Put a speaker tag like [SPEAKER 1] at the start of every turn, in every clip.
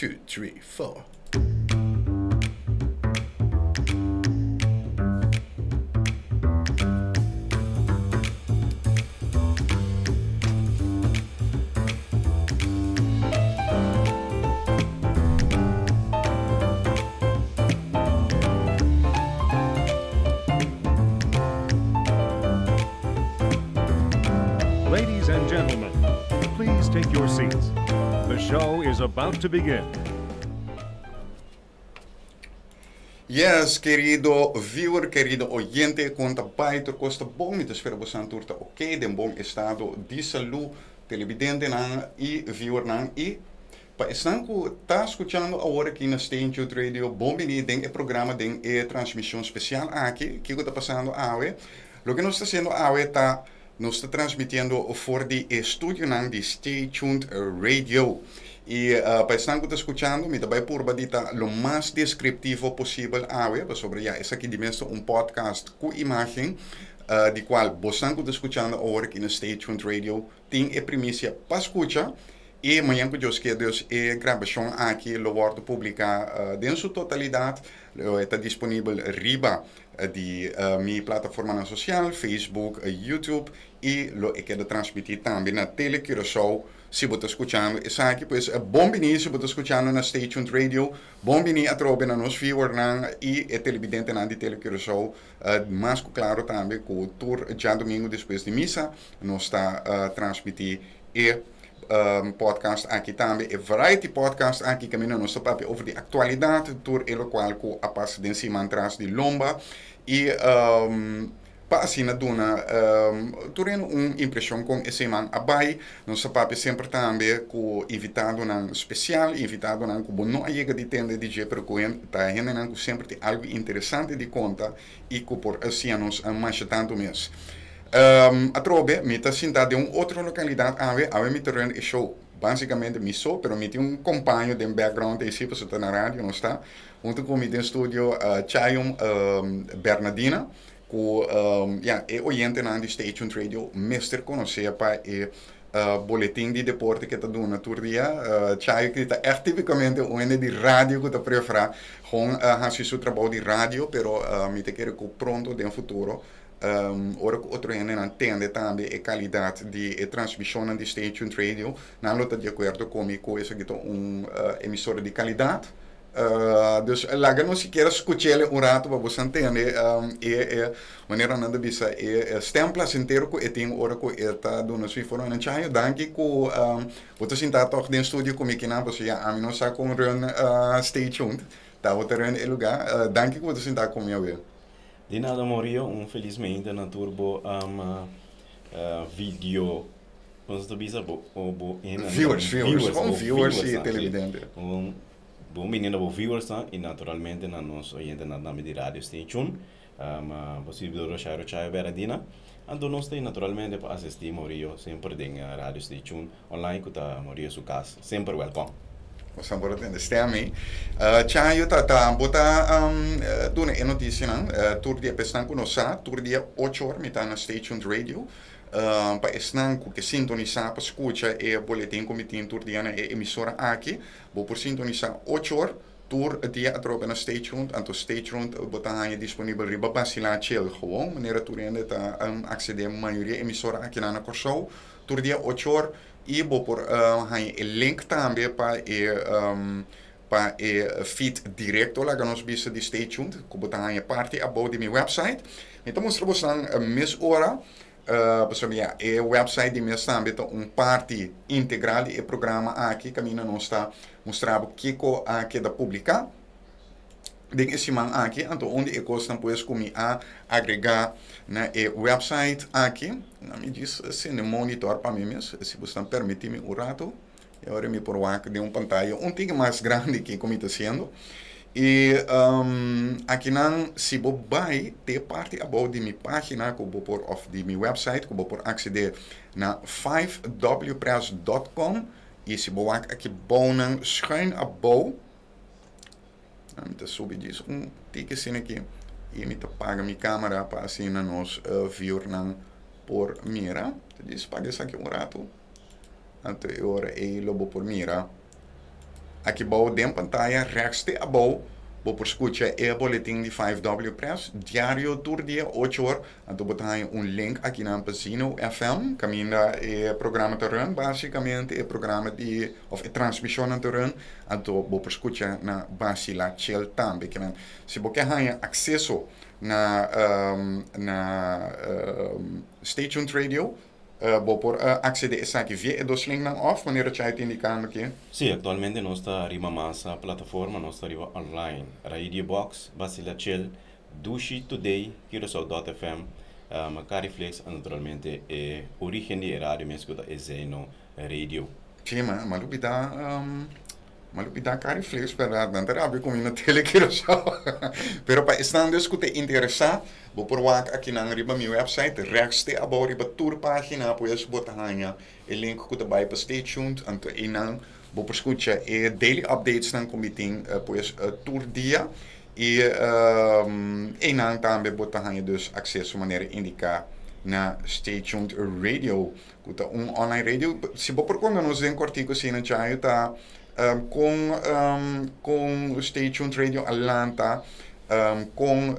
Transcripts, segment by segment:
[SPEAKER 1] 2, 3, 4.
[SPEAKER 2] Ladies and gentlemen, please take your seats. The show is about to begin.
[SPEAKER 1] Yes, kerido viewer, kerido oyente, kon ta bai tur kos ta bon, mi ta spera bosan tur ta ok, den bon estado di salú, televidentenan i viewernan i pa esnan ku ta skuchando awor aki na Stay in Tune Radio, bon bini den e programa, den e transmishon spesial aki. Kiko ta pasando awe? Loke nos ta hasiendo awe ta nos ta transmitiendo for di e studionan di Stay Tuned Radio. I pa esnan ku ta skuchando, mi ta bai purba di ta lo mas deskriptivo posibel awe, pasobra ya esaki di mes ta un podcast ku imágen, di kual bosnan ku ta skuchando awor aki na Stay Tuned Radio tin e primisia pa skucha. I mañan ku Dios kier dus e grabashon aki lo wòrdu publiká den su totalidat, lo e ta disponibel riba di mi plataformanan sosial, Facebook, YouTube i lo e keda transmití tambe na Tele Curaçao si bo ta skuchando esaki. Pues bon bini si bo ta skuchando na Stay Tuned Radio, bon bini atrobe na nos viewernan i e televidentenan di Tele Curaçao. Mas ku klaro tambe ku tur djadumingu despues di misa nos ta transmití e podcast aki tambe, e variety podcast aki kaminda nos ta papia over di aktualidat, tur e lokual ku a pasa den siman tras di lomba i pa asina duna tur hende un impreshon kon e siman a bai. Nos ta papia semper tambe ku invitadonan spesial, invitadonan ku bo no a yega di tende di dje pero ku ta hendenan ku semper tin algu interesante di konta i ku por siña nos masha tantu mes. Atrobe mi ta sinta den un otro lokalidat awe, awe mi ta run e show basikamente mi so, pero mi tin un kompaño den background ei si pasobra ta na radio nos ta, huntu ku mi den studio Chayom Bernadina ku ya e oyentenan di Stay Tuned Radio mester konosé pa e boletin di deporte ke ta duna tur dia. Chayo ki ta ègt tipikamente un hende di radio ku ta preferá gewoon hasi su trabou di radio, pero mi ta kere ku pronto den futuro Ora ku otro hendenan tende tambe e kalidat di e transmishonnan di Stay Tuned Radio, nan lo ta di akuerdo ku mi ku esaki ta un emisora di kalidat. Dus laga nos sikiera skuch'el un ratu pa boso tende e manera nan ta bisa e stem plasentero ku e tin ora ku e ta duna su informenan. Chayo, danki ku bo ta sinta tòg den studio ku mi kinan pasobra ya ami no sa kon run Stay Tuned. Tabata run e lugá. Danki ku bo ta sinta ku mi awe.
[SPEAKER 3] Di nada Morio, un felis meinta na tur bo video, nos ta bisa bo bo
[SPEAKER 1] Viewers, viewers, bo viewers y televidente.
[SPEAKER 3] Un bon bini na bo viewers nan y naturalmente na nos oyentenan tambe di Radio Station, bo sirbidor Roshairo Chayo Bernadina. Anto nos ta naturalmente pa asisti Morio semper den Radio Station online cu ta Morio su cas. Semper welcome.
[SPEAKER 1] Nos a por a tende Stemmy. Chayo ta ta bo ta duna e noticianan tur dia pa esnan cu no sa tur dia ocho or mi ta na Stay Tuned Radio pa esnan cu ke sintonisa pa scucha e boletin cu mi tin tur dia na e emisora aki bo por sintonisa ocho or tur dia atrobe na Stay Tuned anto Stay Tuned bo ta haña disponibel riba Basila Chill gewoon manera tur hende ta accede mayoria emisora akinan na Corsou tur dia ocho or. I bo por haña e link tambe pa e pa e feed direkto laga nos bisa di Stay Tuned ku bo ta haña parti abou di mi website. Mi ta mustra bosan mes ora pasobra ya e website di mes tambe ta un parti integral di e programa aki kaminda nos ta mustra bo kiko a keda publiká. Den e siman aki, anto un di e kosnan pues ku mi a agregá na e website aki, na mi djis sende monitor pa mi mes, si bosnan permití mi un ratu, i awor mi por wak den un pantaya un tiki mas grandi kiko mi ta hasiendo. I akinan si bo bai te parti abou di mi página ku bo por òf di mi website ku bo por aksedé na 5wpress dòt com i si bo wak aki bounan schuin abou, Mi ta subi djis un tiki asina aki i mi ta paga mi camera pa asina nos viewernan por mira. Ta djis paga esaki un ratu, anto e ora ei lo bo por mira. Aki bou den pantaya rechts te abou bo por skucha e boletin di 5W Press diario tur dia 8 or. Anto bo ta haña un link akinan pa Zeno FM kaminda e programa ta run, basikamente e programa di òf e transmishonnan ta run. Anto bo por skucha na Basila Chill tambe. Kimen si bo ke haña akseso na na Stay Tuned Radio, bo por aksedé esaki via e dos linknan òf manera Chai ta indikando aki.
[SPEAKER 3] Sí, aktualmente nos ta riba mas plataforma, nos ta riba online, Radio Box, Basila Chill, Dushi Today, Curaçao dot FM, Cariflex a naturalmente e origen di e radio mes ku ta e Zeno Radio.
[SPEAKER 1] Sí, ma m'a lubidá, m'a lubidá Cariflex, bèrdat, nan ta rabia ku mi na Tele Curaçao. Pero pa esnan dus ku ta interesá, bo por wak akinan riba mi wèpsait, rèks te abou riba tur página, pues bo ta haña e link ku ta bai pa Stay Tuned, anto einan bo por skucha e daily updatesnan ku mi tin pues tur dia. I einan tambe bo ta haña dus akseso manera indiká na Stay Tuned Radio, ku ta un online radio. Si bo por konta nos den kòrtiku asina, Chayo, ta kon kon Stay Tuned Radio a lanta, kon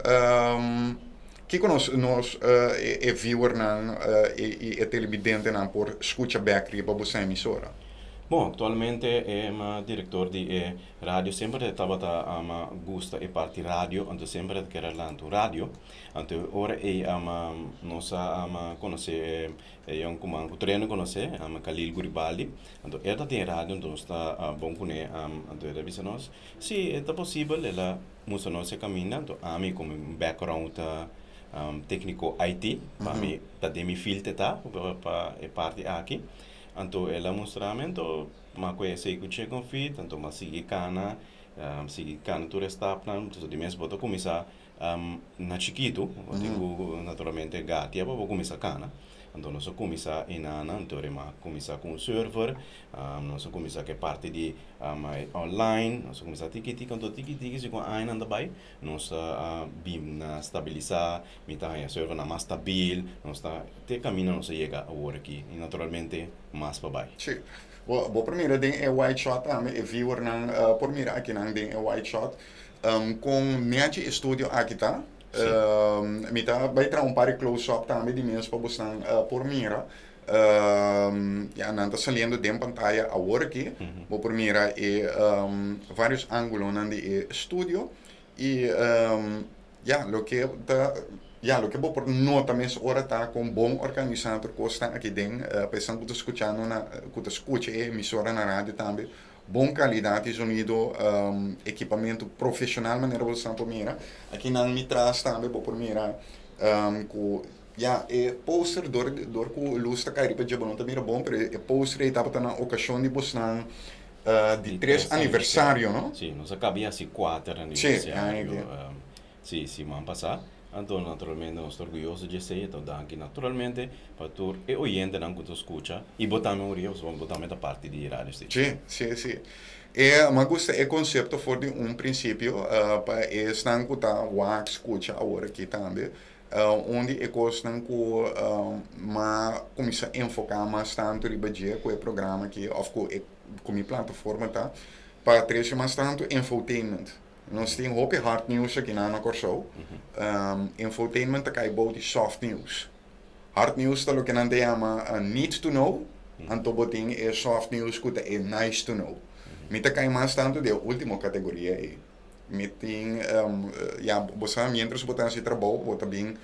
[SPEAKER 1] kiko nos nos e viewernan i e televidentenan por skucha bèk riba boso emisora?
[SPEAKER 3] Bon, aktualmente e direktor di e Radio semper e tabata ama gusta e parti radio, anto semper e ta kere lanta un radio. Anto e ora ei ama nos a ama konosé e yonkuman ku treno konosé, ama Khalil Guribaldi. Anto e ta tin radio, anto nos ta bon kuné. Anto e ta bisa nos, si e ta posibel, el a mustra nos e kaminda. Anto ami ku mi background tékniko IT, pa mi ta den mi field e ta pa e parti aki. Anto el a mustra mi, anto Ma ku esei ku che kon fit, anto m'a sigui kana, sigui kana tur e stapnan. Entonces di mes bo ta kuminsá na chikitu, bo tin ku naturalmente gatia pa bo kuminsá kana. Anto nos a kuminsá einana, anto ora m'a kuminsá ku un server, nos a kuminsá ku e parti di online, nos a kuminsá tiki tiki, anto tiki tiki segun añanan ta bai, nos a bin na stabilisá, mi ta haña servernan mas stabil, nos ta te kaminda nos a yega awor aki i naturalmente mas pa bai.
[SPEAKER 1] Sí. Bo, bo por mira den e wide shot tambe, e viewernan por mira akinan den e wide shot, kon nechi e studio aki ta.
[SPEAKER 3] Sí.
[SPEAKER 1] Mi ta bai traha un par di close up tambe di mes pa bosnan por mira. Ya, nan ta saliendo den pantaya awor aki. Bo por mira e varios angulonan di e studio. I ya, loke ta, ya, loke bo por nota mes ora ta kon bon organisá tur kosnan aki den, pa esnan ku ta skuchando na, ku ta skucha e emisora na radio tambe, bon kalidat di zonido, ekipamentu profeshonal manera bo esnan por mira. Aki nan mi tras tambe bo por mira ku, ya, e poster dor dor ku lus ta kai riba dje bo no ta mira bon, pero e poster ei tabata na okashon di bosnan di tres aniversario, no?
[SPEAKER 3] Sí, nos a caba haci cuater aniversario, sí, siman pasá. Anto, naturalmente, nos ta orguyoso dje esei. Anto, danki naturalmente pa tur e oyentenan cu ta scucha. Y bo tambe, Uriel, pasobra bo tambe ta parti di Radio Station.
[SPEAKER 1] Sí, sí, sí. E, mi a gusta e concepto for di un principio, pa esnan cu ta wak scucha awor aki tambe. Un di e kosnan ku m'a kuminsá enfoká mas tantu riba dje ku e programa aki òf ku e ku mi plataforma ta pa trese mas tantu infotainment. Nos tin hopi hard news akinan na Kòrsou. Infotainment ta kai bou di soft news. Hard news ta loke nan ta yama need to know, anto bo tin e soft news ku ta e nice to know. Mi ta kai mas tantu den e último kategoria ei. Mi tin, ya, bo sa, mientras bo ta hasi trabou, bo ta bin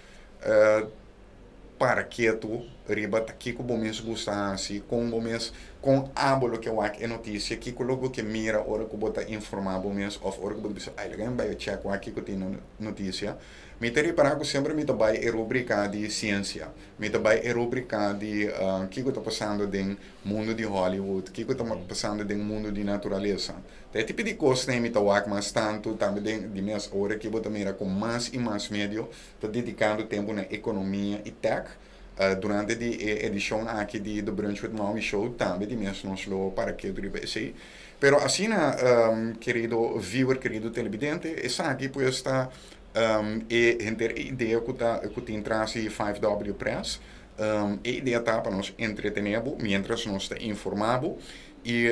[SPEAKER 1] para ketu riba ta kiko bo mes gusta hasi, kon bo mes, kon abo lo ke wak e notisia, kiko lo bo ke mira ora ku bo ta informá bo mes òf ora ku bo ta bisa, ay, laga mi bai chèk wak kiko tin na notisia. Mi ta ripará ku semper mi ta bai e rubrika di siensia, mi ta bai e rubrika di kiko ta pasando den mundu di Hollywood, kiko ta pasando den mundu di naturalesa. Ta e tipi di kosnan mi ta wak mas tantu tambe den di mes ora ki bo ta mira ku mas i mas medio ta dedikando tempu na ekonomia i tech. Durante di e edishon aki di The Brunch with Maui Show tambe di mes nos lo para ketu riba esei. Pero asina, kerido viewer, kerido telebidente, esaki pues ta e henter e idea ku ta ku tin tras di 5W Press. E idea ta pa nos entretené bo mientras nos ta informá bo. I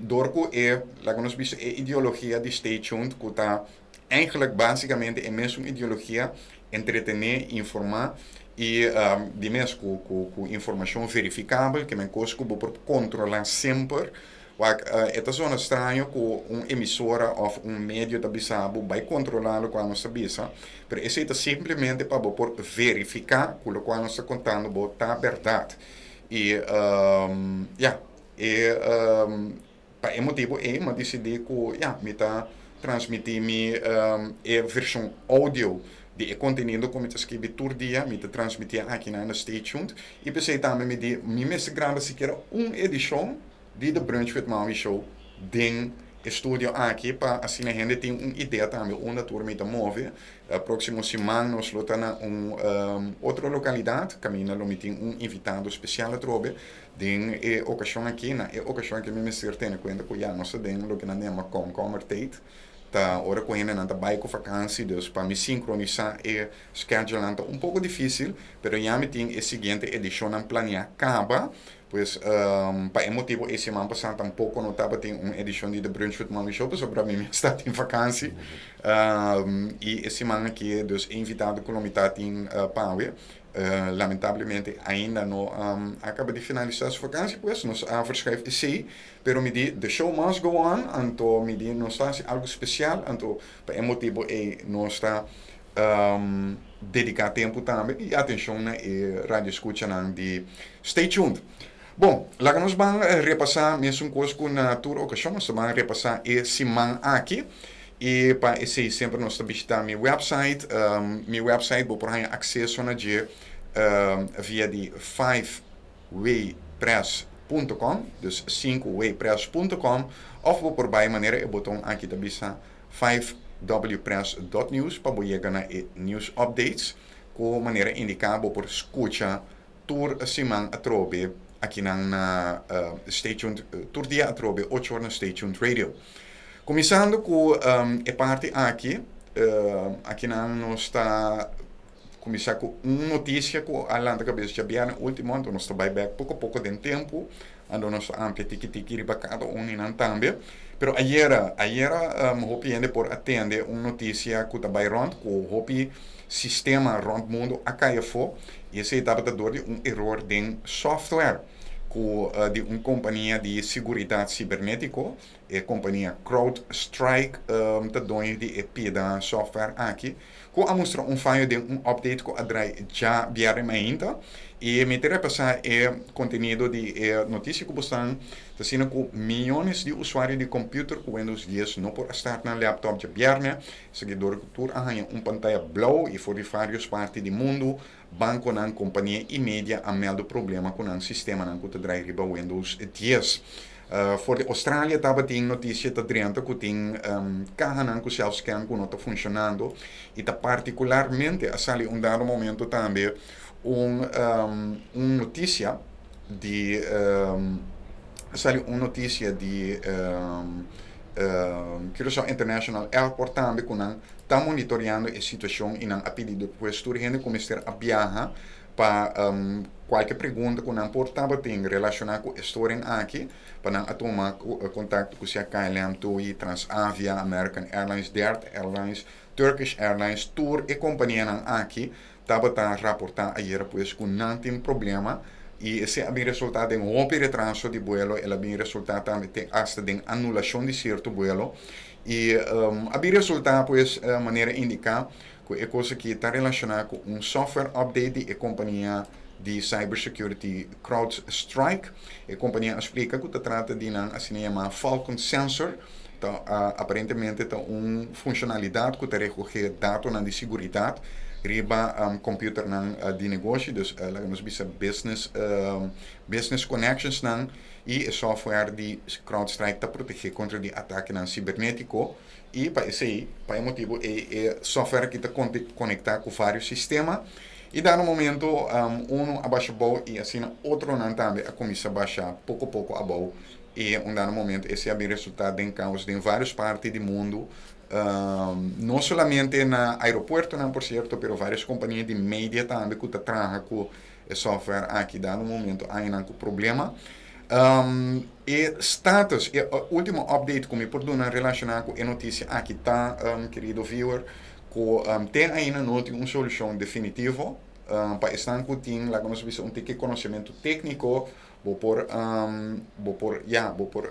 [SPEAKER 1] dor ku e, laga nos bisa, e ideologia di Stay Tuned ku ta eigenlijk básikamente e mesun ideologia, entretené, informá i di mes ku informashon verifikabel, ke men kos ku bo por kontrolá semper. Wak, e ta zona straño ku un emisora òf un medio ta bisa bo bai kontrolá lokual nos ta bisa, pero esei ta simplemente pa bo por verifiká ku lokual nos ta kontando bo ta bèrdat. I ya, e pa e motibu ei mi a disidí ku ya, mi ta transmití mi e vershon oudio di e kontenido ku mi ta skibi tur dia, mi ta transmití akinan na Stay Tuned. I p'esei tambe mi di mi mester graba sikiera un edishon di The Brunch with Maui Show den e studio aki pa asina hende tin un idea tambe unda tur mi ta move. Próksimo siman nos lo ta na un otro lokalidat kaminda lo mi tin un invitado spesial atrobe. Den e okashon aki, na e okashon aki mi mester tene kuenta ku ya nos ta den loke nan ta yama komkommertijd, ta ora ku hendenan ta bai ku vakansi, dus pa mi sinkronisá e schedulenan ta un poko difísil, pero ya mi tin e siguiente edishonnan planeá kaba. Pues, pa e motibu ei siman pasá tampoko no tabatin un edishon di The Brunch with Maui Show pasobra mi mes ta tin vakansi. I e siman aki dus e invitado ku lo mi ta tin pawe lamentablemente ainda no a kaba di finalisá su vakansi, pues nos a verschuif esei, pero mi di the show must go on, anto mi di nos ta hasi algu spesial, anto pa e motibu ei nos ta dediká tempu tambe i atenshon na e radioskuchanan di Stay Tuned. Bon, laga nos ban repasá mesun kos ku na tur okashon, nos ta ban repasá e siman aki i pa esei semper nos ta bishitá mi wèpsait. Mi wèpsait bo por haña akseso na dje via di 5wpress.com, dus 5wpress.com, òf bo por bai manera e boton aki ta bisa 5wpress.news pa bo yega na e news updates ku manera indiká bo por skucha tur siman atrobe akinan na Stay Tuned, tur dia atrobe ocho or na Stay Tuned Radio. Kuminsando ku e parti aki, akinan nos ta kuminsá ku un notisia ku a lanta kabes djabièrnè último, anto nos ta bai bèk poko poko den tempu, anto nos ta amplia tiki tiki riba kada un di nan tambe. Pero ayera, ayera hopi hende por a tende un notisia ku ta bai rònt ku hopi sistema rònt mundu a kai afó i esei tabata dor di un eror den software ku di un kompania di siguridat sibernétiko. E kompania CrowdStrike ta doño di e pida software aki ku a mustra un fayo den un update ku a drai djabièrnè mainta. I mi ta repasá e kontenido di e notisia ku bo stan ta asina ku miyones di usuario di computer ku Windows 10 no por a start nan laptop djabièrnè. Esaki dor ku tur a haña un pantaya blou i for di vários parti di mundu, bankonan, kompania i media a mèldu problema ku nan sistemanan ku ta drai riba Windows 10. For di Australia tabatin notisia ta drenta ku tin kahanan ku self-scan ku no ta funshonando i ta partikularmente a sali un dado momento tambe un un notisia di a sali un notisia di Curaçao International Airport tambe ku nan ta monitoreando e situashon i nan a pidi despues tur hende ku mester a biaha pa kualke pregunta ku nan por tabatin relashoná ku e storing aki pa nan a tuma kontakto ku sea KLM, TUI, Transavia, American Airlines, Delta Airlines, Turkish Airlines, tur e kompanianan aki tabata raportá ayera pues ku nan tin problema i esei a bin resultá den hopi retraso di buelo, el a bin resultá tambe te asta den anulashon di sierto buelo i a bin resultá pues manera indiká ku e kos aki ta relashoná ku un software update di e kompania di cybersecurity CrowdStrike. E kompania a splika ku ta trata di nan asina yamá Falcon Sensor, ta aparentemente ta un funshonalidat ku ta rekohé datonan di siguridat riba computernan di negoshi, dus laga nos bisa business business connectionsnan, i e software di CrowdStrike ta protegé kontra di atakenan sibernetiko i pa esei, pa e motibu ei e software aki ta konektá ku vários sistema i dado momento unu a basha abou i asina otronan tambe a kuminsá basha poko poko abou i un dado momento esei a bin resultá den kaos den vários parti di mundu. No solamente na aeropuertonan por cierto, pero varios compania di media tambe cu ta traha cu e software aki dado momento a haña nan cu problema. E status, e último update ku mi por duna relashoná ku e notisia aki ta, kerido viewer, ku te ainda no tin un solushon definitivo. Pa esnan ku tin, laga nos bisa, un tiki konosementu tékniko, bo por, ya, bo por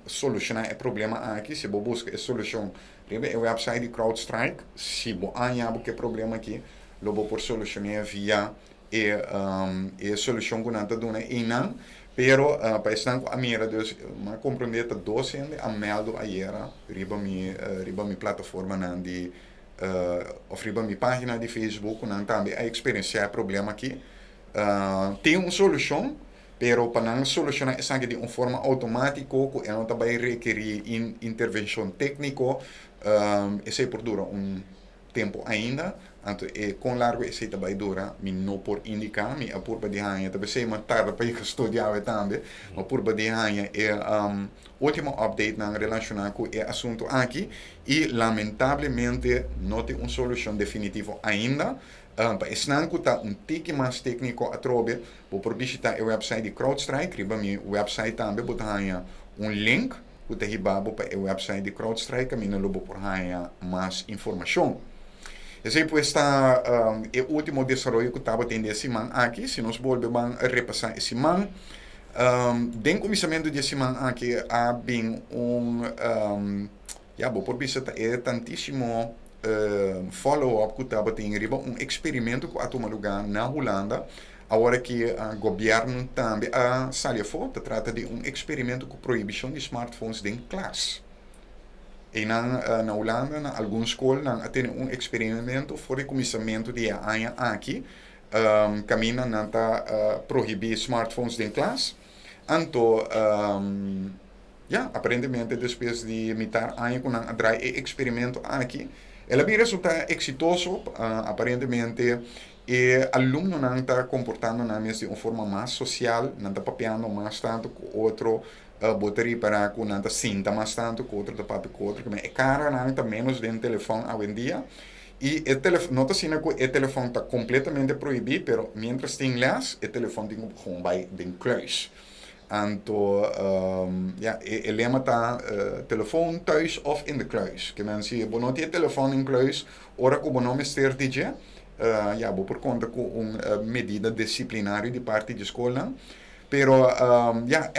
[SPEAKER 1] solushoná e problema aki si bo buska e solushon riba e website di CrowdStrike. Si bo haña bo ku e problema aki, lo bo por solushoná via e solushon ku nan ta duna einan. Pero pa esnan ku a mira, dus m'a komprondé ta dos hende a mèldu ayera riba mi plataformanan di òf riba mi página di Facebook ku nan tambe a eksperensiá e problema aki. Tin un solushon, pero pa nan solushoná esaki di un forma outomátiko ku e no ta bai rekerí intervenshon tékniko, esei por dura un tempu ainda. Anto e kon largu esei ta bai dura, mi no por indiká. Mi a purba di haña, ta p'esei mi a tarda pa yega studia awe tambe, mi a purba di haña e último updatenan relashoná ku e asuntu aki i lamentablemente no tin un solushon definitivo ainda. Pa esnan ku ta un tiki mas tékniko atrobe, bo por bishitá e website di CrowdStrike. Riba mi website tambe bo ta haña un link ku ta hiba bo pa e website di CrowdStrike, kaminda lo bo por haña mas informashon. Esei pues ta e último desaroyo ku tabatin den e siman aki. Si nos bolbe ban repasá e siman, den kuminsamentu di e siman aki a bin un, ya, bo por bisa ta e tantísimo follow-up ku tabatin riba un eksperimento ku a tuma lugá na Hulanda. Awor ku gobièrnu tambe a sali afó, ta trata di un eksperimento ku prohibishon di smartphones den klas. Einan na Hulanda, na algun skol, nan a tene un eksperimento for di kuminsamentu di e aña aki, kaminda nan ta prohibí smartphones den klas. Anto, ya, aparentemente despues di mitar aña ku nan a drai e eksperimento aki, el a bin resultá eksitoso. Aparentemente e alumnonan ta komportando nan mes di un forma mas sosial, nan ta papiando mas tantu ku otro, bo ta ripará ku nan ta sinta mas tantu ku otro, ta papia ku otro, e karanan ta ménos den telefòn awendia. I e telefòn, no ta asina ku e telefòn ta kompletamente prohibí, pero mientras tin lès, e telefòn tin ku gewoon bai den kluis. Anto, ya, e lema ta "telefoon thuis of in de kluis". Ke men si bo no tin e telefòn den kluis, ora ku bo no mester di dje, ya, bo por konta ku un medida disiplinario di parti di skolnan. Pero, ya,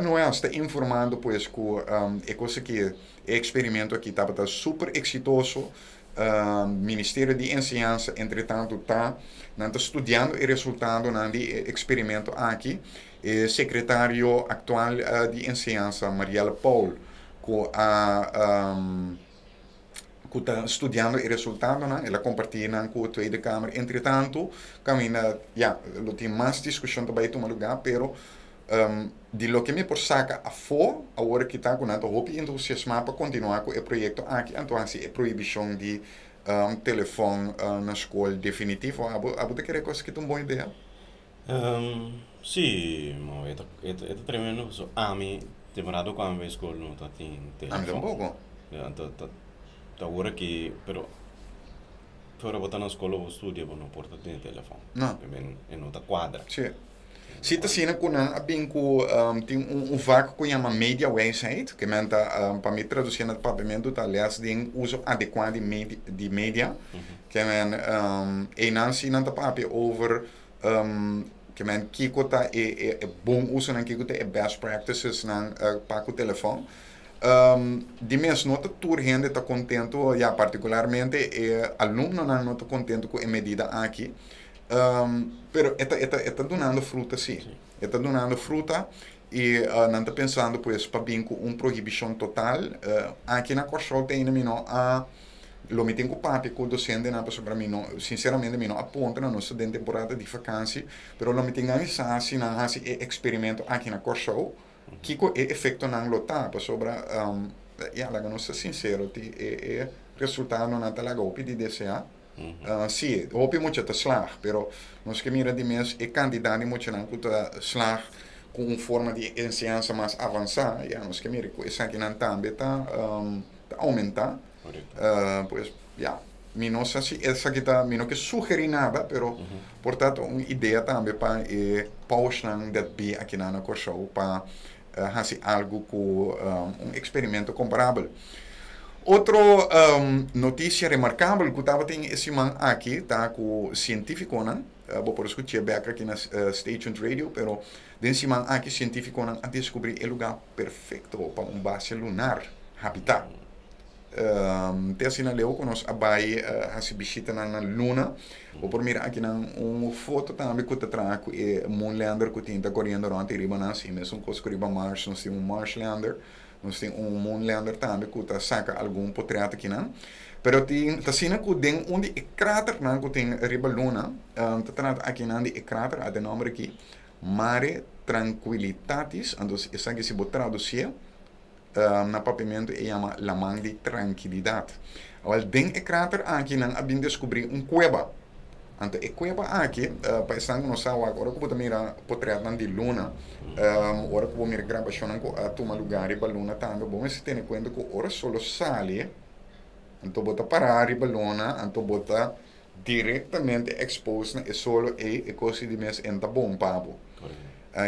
[SPEAKER 1] NOS ta informando pues ku e kos aki, e eksperimento aki tabata super eksitoso. Ministerio di Enseñansa, entretantu, nan ta studiando e resultadonan di e eksperimento aki. E sekretario aktual di Enseñansa, Marielle Paul, ku ta studiando e resultadonan, el a kompartí nan ku Tweede Kamer. Entretantu, kaminda, ya, lo tin mas diskushon ta bai tuma lugá, pero di loke mi por saka afó awor aki ta ku nan ta hopi entusiasmá pa kontinuá ku e proyekto aki, anto hasi e prohibishon di telefòn na skol definitivo. Abo ta kere ku esaki ta un bon idea?
[SPEAKER 3] Sí, mo, e ta tremendo. So, ami, temporada ku ami bai skol no tatin
[SPEAKER 1] Ami
[SPEAKER 3] telefòn.
[SPEAKER 1] Tampoko.
[SPEAKER 3] Ja, anto ta awor aki, pero ora bo ta na skol o bo studia, bo no por ta tin telefòn.
[SPEAKER 1] No.
[SPEAKER 3] I mean, e no ta kuadra.
[SPEAKER 1] Sí. Si ta asina ku nan a bin ku tin un vak ku yama mediawijsheid, ke men ta, pa mi tradusí na papiamentu, ta lès den uso adekuá di media. Ke men einan si nan ta papia over ke men kiko ta e bon usonan, kiko ta e best practices nan pa ku telefòn. Di mes no ta tur hende ta kontentu, ya, partikularmente e alumnonan no ta kontentu ku e medida aki. Pero e ta dunando fruta sí. E ta dunando fruta i nan ta pensando pues pa bin ku un prohibishon total. Aki na Kòrsou te ainda mi no a lo mi tin ku papia ku dosentenan pasobra mi no, sinceramente mi no a puntra, nos ta den temporada di vakansi, pero lo mi tin gana sa si nan hasi e eksperimento aki na Kòrsou, kiko e efektonan lo ta, pasobra, ya, laga nos ta sinsero, ti e resultadonan ta laga hopi di deseá. Sí, hopi mucha ta slag, pero nos ke mira di mes e kantidat di muchanan ku ta slag ku un forma di enseñansa mas avansá, ya, nos ke mira ku esakinan tambe ta oumentá.
[SPEAKER 3] Korekto.
[SPEAKER 1] Pues, ya, Mi no sa si esaki ta, mi no ke sugerí nada, pero por ta un idea tambe pa e powers that be aki na Kòrsou pa hasi algu ku un eksperimento komparabel. Otro notisia remarkabel ku tabatin e siman aki ta ku sientífikonan, bo por skucha bèk aki na Station Radio, pero den siman aki sientífikonan a deskubrí e lugá perfekto pa un base lunar habitá. Te asina leu ku nos a bai hasi bishitanan na luna. Bo por mira akinan un foto tambe ku ta traha ku e moon lander ku tin ta koriendo rònt i riba nan. Si mesun kos ku riba Mars nos tin un Mars lander. Nos tin un moon lander tambe ku ta saka algun potrèt akinan. Pero tin ta asina ku den un di e kraternan ku tin riba luna, ta trata akinan di e krater, a den nòmber aki, Mare Tranquillitatis. Anto esaki si bo tradusié na papiamentu e yama Laman di Trankilidat. Awèl, den e krater aki nan a bin deskubrí un kueba. Anto e kueba aki, pa esnan ku no sa wak, ora ku bo ta mira potrètnan di luna, ora ku bo mira grabashonnan ku a tuma lugá riba luna tambe, bo mester tene kuenta ku ora solo sali, anto bo ta pará riba luna, anto bo ta direktamente expose na e solo ei, e kos di mes en ta bon pa bo.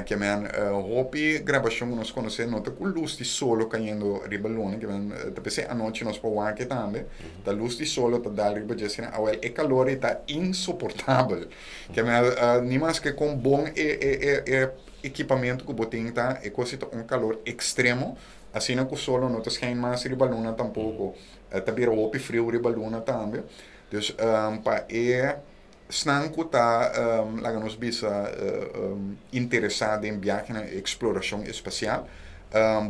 [SPEAKER 1] Ke men hopi grabashon ku nos konosé no ta ku lus di solo kayendo riba luna, ke men ta p'esei anochi nos por wak tambe, ta lus di solo ta dal riba dje asina, awel e kalor ei ta insoportabel. Ke men ni maske kon bon e e e e ekipamentu ku bo tin ta, e kos ei ta un kalor ekstremo, asina ku solo no ta schijn mas riba luna tampoko, ta bira hopi friu riba luna tambe. Dus pa e esnan ku ta, laga nos bisa, interesá den biahenan eksplorashon espasial,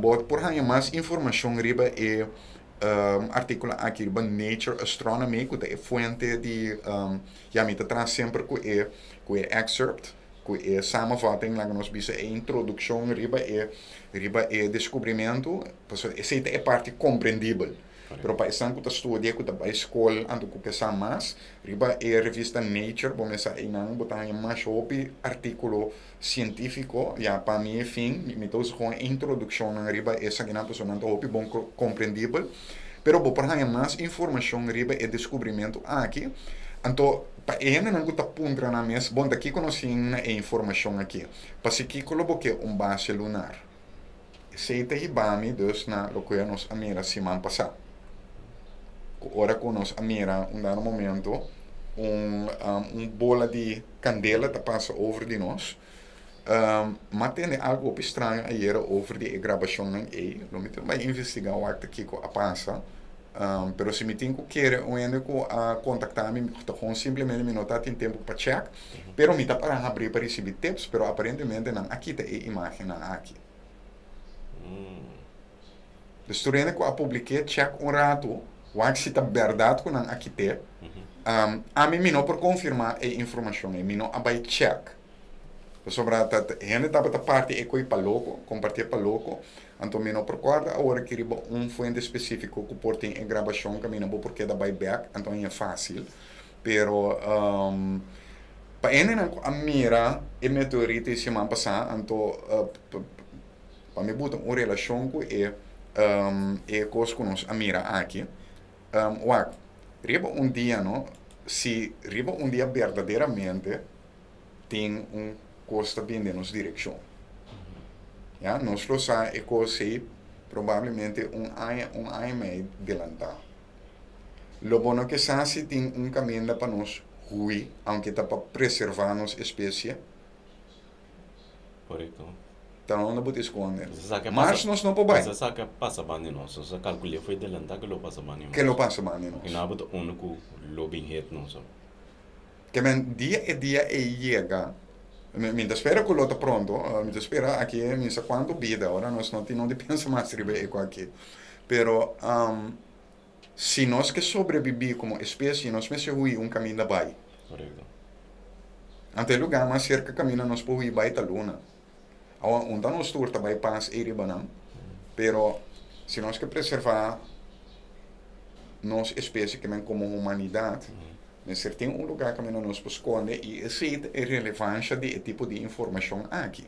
[SPEAKER 1] bo por haña mas informashon riba e artíkulo aki riba Nature Astronomy, ku ta e fuente di, ya mi ta traha semper ku e ku e excerpt, ku e samenvatting, laga nos bisa e introdukshon riba e deskubrimentu, pasobra esei ta e parti komprendibel. Pero pa esnan ku ta studia, ku ta bai skol, anto ku ke sa mas, riba e revista Nature, bo mester einan bo ta haña mas hopi artíkulo sientífiko. Ya pa mi e fin, mi ta usa gewoon introdukshonnan riba esakinan pasobra nan ta hopi bon komprendibel. Pero bo por haña mas informashon riba e deskubrimentu aki. Anto pa e hendenan ku ta puntra nan mes, bon, ta kiko nos tin na e informashon aki? Pasikiko lo bo ke un base lunar? Esei ta hiba mi dus na loke nos a mira siman pasá. Ku ora ku nos a mira un dado momento un un bola di kandela ta pasa over di nos. M'a tende algu hopi straño ayera over di e grabashonnan ei. Lo mi tin bai investigá wak ta kiko a pasa. Pero si mi tin ku kere un hende ku a kontaktá mi, ta kon simplemente mi no ta tin tempu pa chèk. Pero mi ta para habrí pa risibí tips, pero aparentemente nan a kita e imágennan aki. Dus tur hende ku a publik'é, chèk un ratu, wak si ta bèrdat ku nan a kit'é. Ami mi no por konfirmá e informashon ei, mi no a bai chèk. Pasobra ta hende tabata parti e koi pa loko, kompartié pa loko, anto mi no por kòrda awor aki riba un fuente spesífiko ku por tin e grabashon kaminda bo por keda bai bèk, anto a fásil. Pero pa hendenan ku a mira e meteorito e siman pasá, anto pa mi buta un relashon ku e e kos ku nos a mira aki, wak, riba un dia no, si riba un dia berdaderamente tin un kos ta bini den nos direkshon, ya, nos lo sa e kos ei probablemente un aña, un aña i mei delantá. Lo bo no ke sa si tin un kaminda pa nos hui, aunke ta pa preservá nos espesie.
[SPEAKER 3] Korekto.
[SPEAKER 1] Ta unda bo ta eskonde? Mars nos no por bai.
[SPEAKER 3] Bo sa ke pasa banda di nos. Nos a kalkul'é for delantá ke lo pasa banda di nos.
[SPEAKER 1] Ke lo pasa banda di nos.
[SPEAKER 3] I no bo ta unu ku lo bin het nos.
[SPEAKER 1] Ke men dia e dia ei yega, mi ta spera ku lo ta pronto, mi ta spera aki mi sa kuantu bida, ora nos no tin no di pensa mas riba e ku aki. Pero si nos ke sobrebibí komo espesie, nos mester hui un kaminda bai.
[SPEAKER 3] Korekto.
[SPEAKER 1] Anto e lugá mas serka kaminda nos por hui bai ta luna. Awa, unda nos tur ta bai pas ei riba nan, pero si nos ke preservá nos espesie ke men komo humanidat, mester tin un lugá kaminda nos por skonde i esei ta e relevansha di e tipo di informashon aki.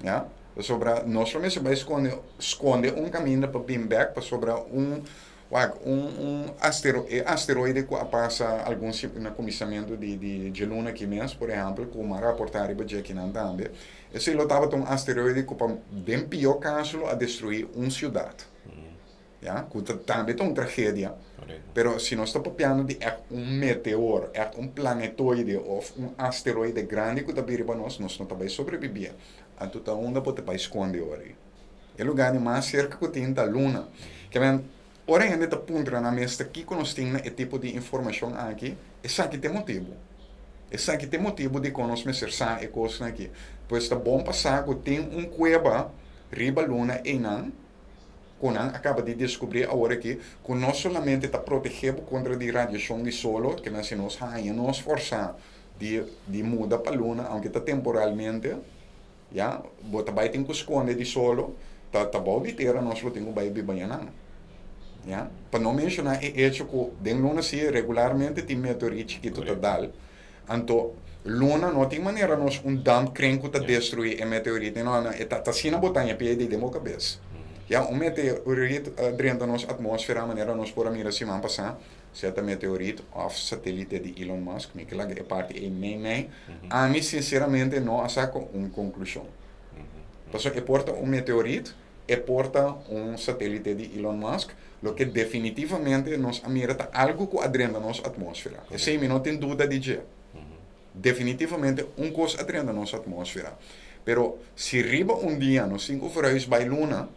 [SPEAKER 1] Ya? Pasobra nos lo mester bai skonde, skonde un kaminda pa bin bèk pasobra un. Wak, un e asteroide ku a pasa algun na kuminsamentu di djaluna aki mes, por ehèmpel, ku m'a raportá riba dje akinan tambe, esei lo tabata un asteroide ku pa den pió kaso lo a destruí un siudat. Ya, ku ta tambe ta un tragedia. Pero si nos ta papiando di ègt un meteor, ègt un planetoide òf un asteroide grandi ku ta bini riba nos, nos no ta bai sobrebibí. Anto ta unda bo ta bai skonde ora ei? E lugá di mas serka ku tin ta luna. Ke men, ora hende ta puntra nan mes ta kiko nos tin na e tipo di informashon aki, esaki ta e motibu. Esaki ta e motibu dikon nos mester sa e kosnan aki. Pues ta bon pa sa ku tin un kueba riba luna einan ku nan a kaba di deskubrí awor aki ku no solamente ta protegé bo kontra di radiashon di solo, ke men si nos haña nos forsá di muda pa luna, aunke ta temporalmente, Ya, bo ta bai tin ku skonde di solo, ta ta bou di tera nos lo tin ku bai biba ñanan. Ya, pa no menshoná e echo ku den luna si regularmente tin meteorit chikitu ta dal. Anto, luna no tin manera nos un dampkring ku ta destruí e meteorit. No, no, e ta ta asina bo ta haña pia di den bo kabes. Ya, un meteorit a drenta nos atmósfera manera nos por a mira siman pasá. Sea ta meteorit òf satelite di Elon Musk, mi ke laga e parti ei mei mei. Ami sinseramente no a saka un konklushon. Pasobra e por ta un meteorit, e por ta un satelite di Elon Musk, loke definitivamente nos a mira ta algu ku a drenta nos atmósfera. Esei mi no tin duda di dje. Definitivamente un kos a drenta nos atmósfera. Pero si riba un dia nos tin ku verhuis bai luna,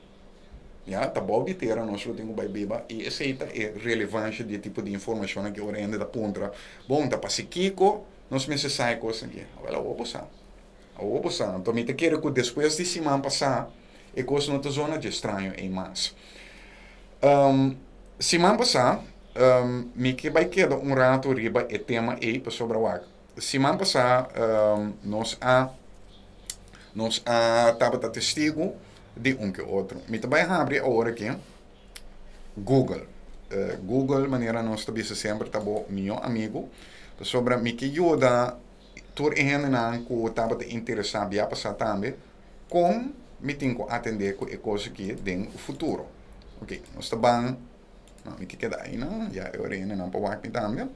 [SPEAKER 1] Ya, ta bou di tera nos lo tin ku bai biba i esei ta e relevansha di e tipo di informashonnan ku ora hende ta puntra, Bon, ta pasa kiko nos mester sa e kosnan aki? Awel, awor bo sa. Awor bo sa. Anto mi ta kere ku despues di siman pasá e kos no ta zona dje straño ei mas. Siman pasá mi ke bai keda un ratu riba e tema ei pasobra wak, siman pasá nos a nos a tabata testigu di un ke otro. Mi ta bai habri awor aki Google. Google, manera nos ta bisa semper, ta bo mihó amigu. Pasobra mi ke yuda tur e hendenan ku tabata interesá bia pasá tambe kon mi tin ku atendé ku e kos aki den futuro. Oke, nos ta ban, no, mi ke keda einan, ya e ora e hendenan por wak mi tambe.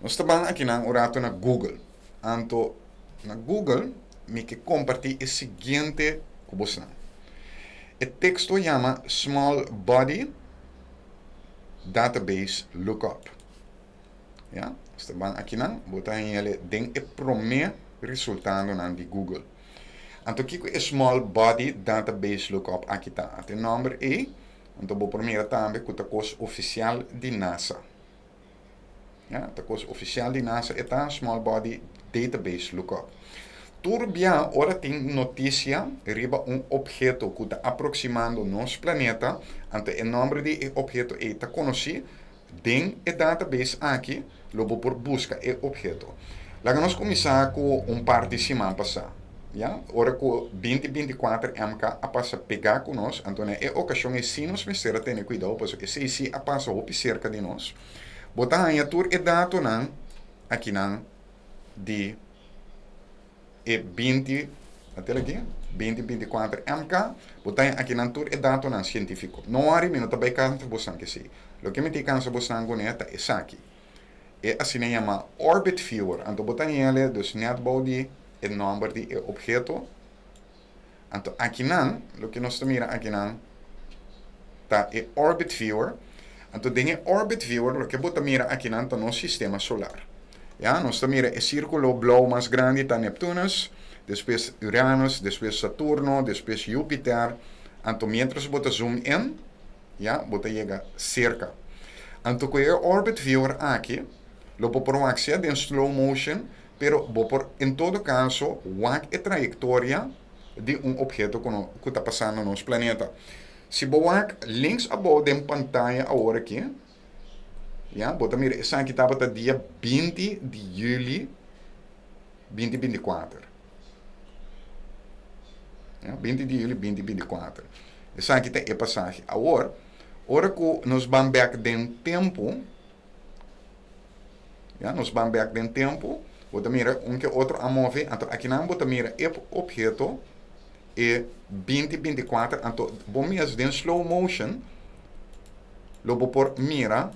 [SPEAKER 1] Nos ta ban akinan un ratu na Google. Anto na Google mi ke kompartí e siguiente ku bosnan. E teksto yama Small Body Database Lookup. Ya, nos ta ban akinan, bo ta hañ'el den e promé resultadonan di Google. Anto kiko e Small Body Database Lookup aki ta? Ata e nòmber ei, anto bo por mira tambe ku ta kos ofisial di NASA. Ya, ta kos ofisial di NASA e ta Small Body Database Lookup. Tur bia ora tin notisia riba un opheto ku ta aproksimando nos planeta, anto e nòmber di e opheto ei ta konosí, den e database aki lo bo por buska e opheto. Laga nos kuminsá ku un par di siman pasá. Ya, ora ku 2024 MK a pasa pegá ku nos, anto na e okashon ei sí nos mester a tene kuidou, pasobra esei sí a pasa hopi serka di nos. Bo ta haña tur e datonan akinan di e 20, atel aki, 2024 MK, bo ta haña akinan tur e datonan sientífiko. No wòri, mi no ta bai kansa bosan ku esei. Loke mi tin kansa bosan kuné ta esaki. E asina yama orbit viewer. Anto bo ta hele dus net bou di e nomber di e obheto. Anto akinan, loke nos ta mira akinan ta e orbit viewer. Anto den e orbit viewer loke bo ta mira akinan ta nos sistema solar. Ya, nos ta mira e sirkulo blou mas grandi ta Neptunus, despues Uranus, despues Saturno, despues Jupiter. Anto mientras bo ta zoom in, Ya, bo ta yega serka. Anto ku e orbit viewer aki, lo bo por wak sea den slow motion, pero bo por en todo kaso wak e trayektoria di un opheto ku no ku ta pasando nos planeta. Si bo wak links abou den pantaya awor aki, ya, bo ta mira esaki tabata dia 20 di yüli 2024. Ya, 20 di yüli 2024. Esaki ta e pasahe. Awor, ora ku nos ban bèk den tempu, ya, nos ban bèk den tempu, bo ta mira un ke otro a move, anto akinan bo ta mira e opheto, e 2024, anto bo mes den slow motion. lo bo por mira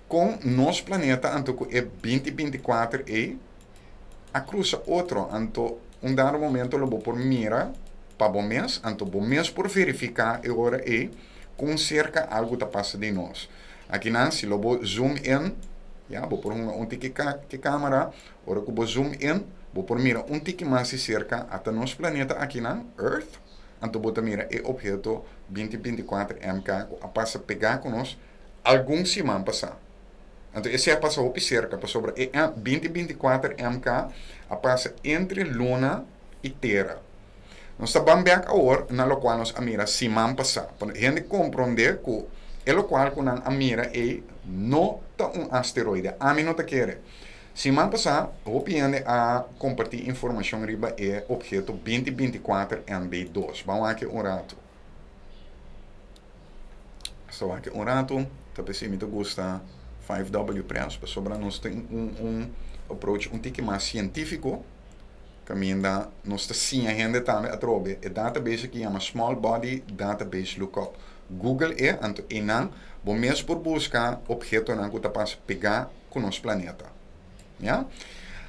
[SPEAKER 1] kon nos planeta anto ku e 2024 ei a krusa otro. Anto un dado momento lo bo por mira pa bo mes, anto bo mes por verifiká e ora ei kon serka algu ta pasa di nos. Akinan si lo bo zoom in, ya, bo por hunga un tiki ke kamera, ora ku bo zoom in, bo por mira un tiki mas di serka ata nos planeta akinan, Earth, anto bo ta mira e obheto 2024 MK ku a pasa pegá ku nos algun siman pasá. Anto esei a pasa hopi serka pasobra e 2024 MK a pasa entre luna i tera. Nos ta ban bek awor na lokual nos a mira siman pasá. Pa hende komprondé ku e lokual ku nan a mira ei no ta un asteroide. Ami no ta kere. Siman pasá hopi hende a kompartí informashon riba e obheto 2024 NB2. Ban wak un ratu. So wak un ratu. Ta p'esei mi ta gusta 5W Press pasobra nos tin un approach un tiki mas sientífiko. Kaminda nos ta siña hende tambe atrobe e database aki yama Small Body Database Lookup. Google e, anto einan bo mes por buska ophetonan ku ta pasa pegá ku nos planeta. Ya.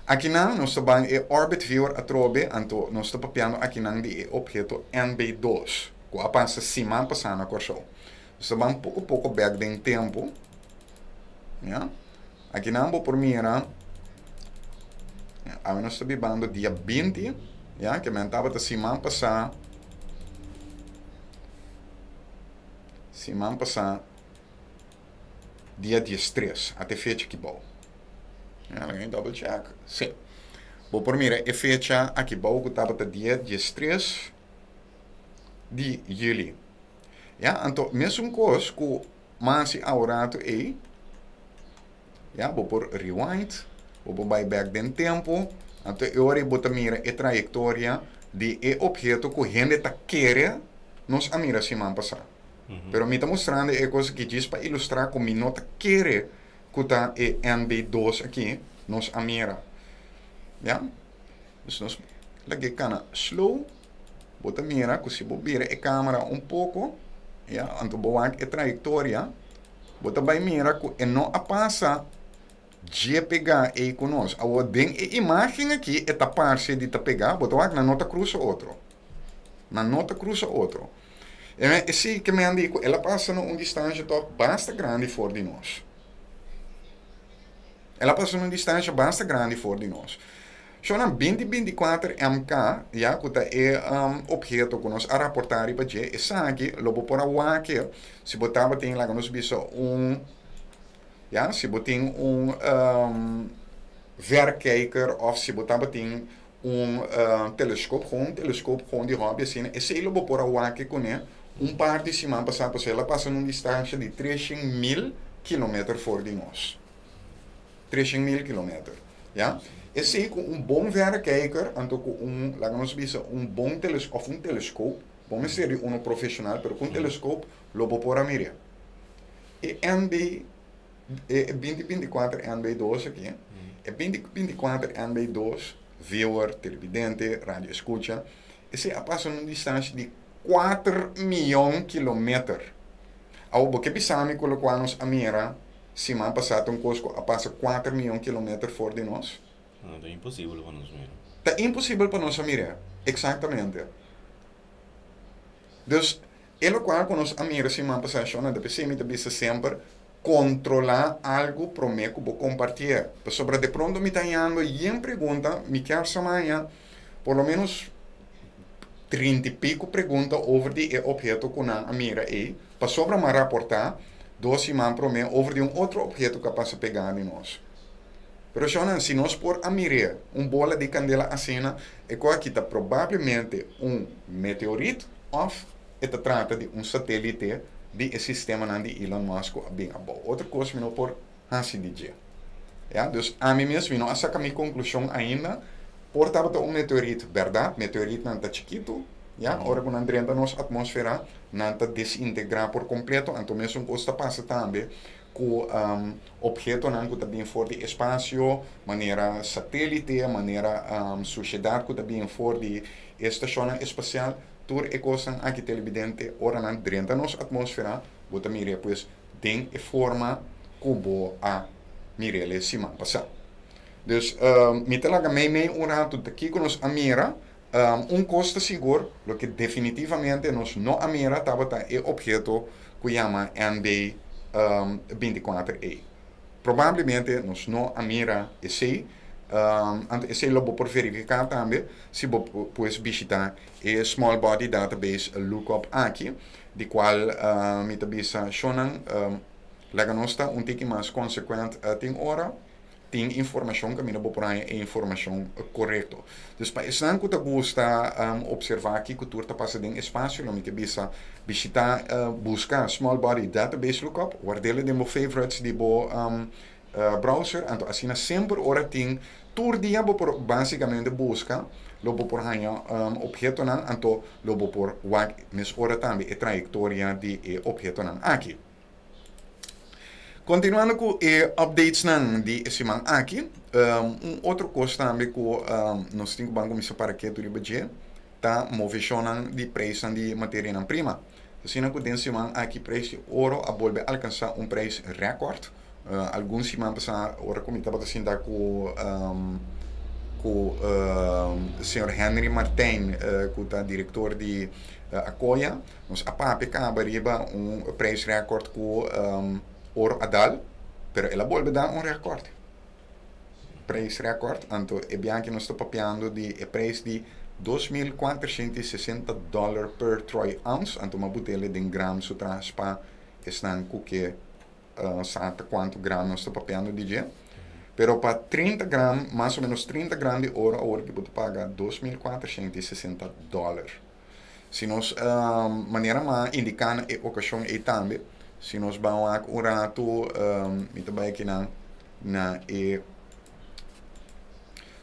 [SPEAKER 1] Akinan nos ta ban e Orbit Viewer atrobe, anto nos ta papiando akinan di e opheto NB2, ku a pasa siman pasá na Kòrsou. Nos ta ban poko poko bèk den tempu. Ya. Akinan bo por mira, awe nos ta bibando dia 20, ya, ke men tabata siman pasá, siman pasá dia 13, ate fecha aki bou. Ya, laga mi double check. Sí. Bo por mira e fecha aki bou ku tabata dia 13 di juli. Ya, anto mesun kos ku Mas si aworato ei, ya, bo por rewind, bo por bai bek den tempu, anto e ora ei bo ta mira e trayektoria di e obheto ku hende ta kere nos a mira siman pasá. Pero mi ta mustrando e kos aki djis pa ilustrá ku mi no ta kere ku ta e NB2 aki nos a mira. Ya. Dus nos lag'é kana slow. Bo ta mira ku si bo bira e kamera un poko, ya, anto bo wak e trayektoria, bo ta bai mira ku e no a pasa dje pegá ei ku nos. Awor den e imágen aki e ta parse di ta pegá, bo ta wak nan no ta krusa otro. Nan no ta krusa otro. E esei ke men di ku el a pasa na un distansha tòg basta grandi for di nos. El a pasa na un distansha basta grandi for di nos. Shownan 2024 MK, ya ku ta e obheto ku nos a raportá riba dje, esaki lo bo por a wak si bo tabatin, laga nos bisa un, ya, si bo tin un verkijker òf si bo tabatin un teleskop, gewoon un teleskop gewoon di hòbi asina, esei lo bo por a wak kuné un par di siman pasá, pasobra el a pasa na un distansha di 300,000 kilometer for di nos. 300,000 kilometer, ya. Esei ku un bon verrekijker, anto ku un, laga nos bisa, un bon teles òf un teleskop, bo mester di uno profeshonal, pero ku un teleskop lo bo por a mira. E NB, e 2024 NB2 aki, e 2024 NB2, viewer, televidente, radio eskucha, esei a pasa na un distansha di kuater mion kilometer. Awor bo ke bisa mi ku lokual nos a mira Siman pasá ta un kos ku a pasa kuater mion kilometer for di nos.
[SPEAKER 3] No, ta imposibel pa nos mira.
[SPEAKER 1] Ta imposibel pa nos a mir'é, eksaktamente. Dus, e lokual ku nos a mira siman pasá, shona, ta p'esei mi ta bisa semper, kontrolá algu promé ku bo kompartié. Pasobra de pronto mi ta hañando yen pregunta, mi kier sa maña por lo ménos trinta i piku pregunta over di e opheto ku nan a mira ei, pasobra mi a raportá dos siman promé over di un otro opheto ku a pasa pegá di nos. Pero shònan, si nos por a mir'é un bola di kandela asina, e ku aki ta probablemente un meteorit òf e ta trata di un satélite di e sistemanan di Elon Musk ku a bin abou. Otro kos mi no por hasi di dje. Ya, dus ami mes mi no a saka mi konklushon ainda. Por tabata un meteorit bèrdat, meteoritnan ta chikitu, ya, ora ku nan drenta nos atmósfera nan ta desintegrá por kompleto, anto mesun kos ta pasa tambe ku ophetonan ku ta bin for di espasio, manera satélite, manera sushedat ku ta bin for di e stashonnan espasial. Tur e kosnan aki, televidente, ora nan drenta nos atmósfera, bo ta mira pues den e forma ku bo a mir'é siman pasá. Dus mi ta laga mei mei un ratu ta kiko nos a mira. Un kos ta sigur, loke definitivamente nos no a mira tabata e obheto ku yama NB 24E. Probablemente nos no a mira esei. Anto esei lo bo por verifiká tambe si bo pues bishitá e Small Body Database Lookup aki, di kual mi ta bisa shownan laga nos ta un tiki mas konsekuent tin ora tin informashon kaminda bo por haña e informashon korekto. Dus pa esnan ku ta gusta opservá kiko tur ta pasa den espasio, lo mi ke bisa bishitá, buska Small Body Database Lookup, ward'é den bo favorites di bo browser, anto asina semper ora tin tur dia bo por básikamente buska, lo bo por haña ophetonan, anto lo bo por wak mesora tambe e trayektoria di e ophetonan aki. Kontinuando ku e updatesnan di e siman aki, un otro kos tambe ku nos tin ku ban kuminsá para ketu riba dje ta moveshonnan di preisnan di materianan prima. Asina ku den siman aki preis di oro a bolbe alkansá un preis rèkòrt. Algun siman pasá ora ku mi tabata sinta ku ku señor Henry Martijn ku ta direktor di Akoya, nos a papia kaba riba un preis rèkòrt ku oro a dal, pero el a bolbe dal un rèkòrt. Preis rèkòrt, anto e biaha nos ta papiando di e preis di 2460 dòler per troy ounce, anto m'a bot'é den gram su tras pa esnan ku ke sa kuantu gram nos ta papiando di dje. Pero pa 30 gram, mas o ménos 30 gram di oro, awor ku bo ta paga 2460 dòler. Si nos manera m'a indiká na e okashon ei tambe, si nos ban un ratu, mi ta bai akinan na e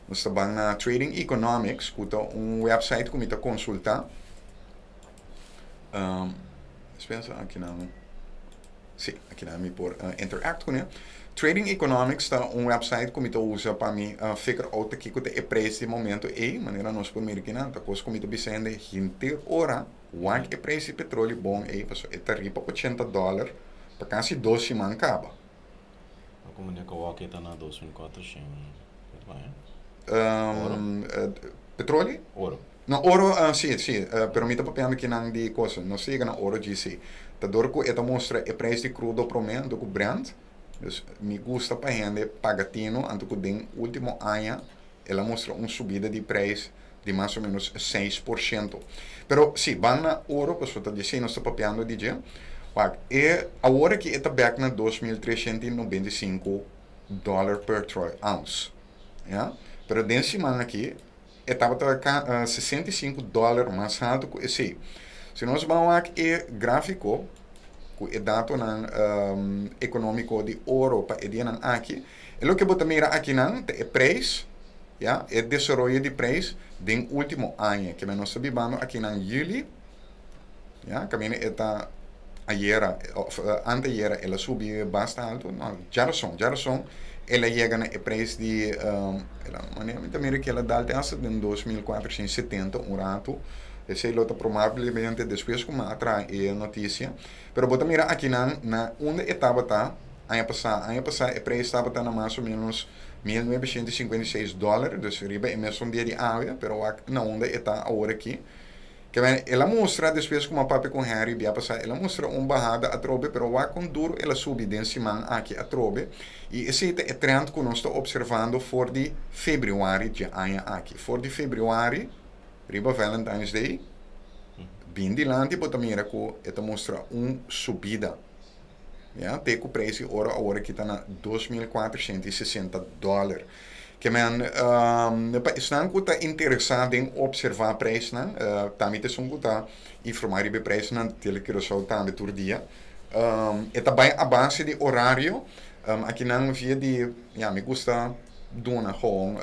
[SPEAKER 1] nos ta ban na Trading Economics, ku ta un website ku mi ta konsultá. Pensa akinan. Sí, akinan mi por interact kuné. Trading Economics ta un website ku mi ta usa pa mi figure out kiko ta e preis di momento ei, manera nos por mira akinan, ta kos ku mi ta bisando henter ora, wak e preis di petróleo bon ei, pasobra e ta riba 80 dòler pa kasi 2 siman kaba.
[SPEAKER 3] Komo ku awor ta na 2400?
[SPEAKER 1] Petróleo?
[SPEAKER 3] Oro.
[SPEAKER 1] No, oro, sí, pero mi ta papiando akinan di kos, no siga na oro GC. Ta dor ku e ta mustra e preis di crudo promé ku Brent. Dus mi gusta pa hende paga tino, anto ku den último aña el a mustra un subida di preis di mas o ménos 6%. Pero sí, ban na oro, pues ta disiendo, nos ta papiando di dje. Wak, e awor aki e ta back na 2395 dòler per troy ounce. Ja? Pero den siman aki e tabata 65 dòler mas haltu ku esei. Si nos ban wak e gráfiko ku e datonan ekonómiko di oro pa e dianan aki, e loke bo ta mira akinan ta e preis, ja, e desaroyo di preis den último aña, ke nos ta bibando akinan yüli, ja, kaminda e ta ayera, òf antayera el a subi basta haltu, no, djarason el a yega na e preis di el a, manera mi ta mira ku el a dal te hasta den 2470 un ratu. Esei lo ta probablemente despues ku m'a traha e notisia. Pero bo ta mira akinan na unda e tabata aña pasá. Aña pasá e preis tabata na mas o ménos 1956 dòler, dus riba e mesun dia di awe, pero wak na unda e ta awor aki. Ke men, el a mustra despues ku m'a papia ku Henry bia pasá, el a mustra un bahada atrobe, pero wak kon duru el a subi den siman aki atrobe. I esei ta e trend ku nos ta opservando for di febrüari di aña aki. For di febrüari, riba Valentine's Day, bin dilanti bo ta mira ku e ta mustra un subida. Ja, te ku preis di oro awor aki ta na 2460 dòler. Ke men, pa esnan ku ta interesá den opservá preisnan, tambe ta esun ku ta informá riba e preisnan Tele Curaçao tambe tur dia. E ta bai a base di orario, akinan via di, ja, mi gusta duna gewoon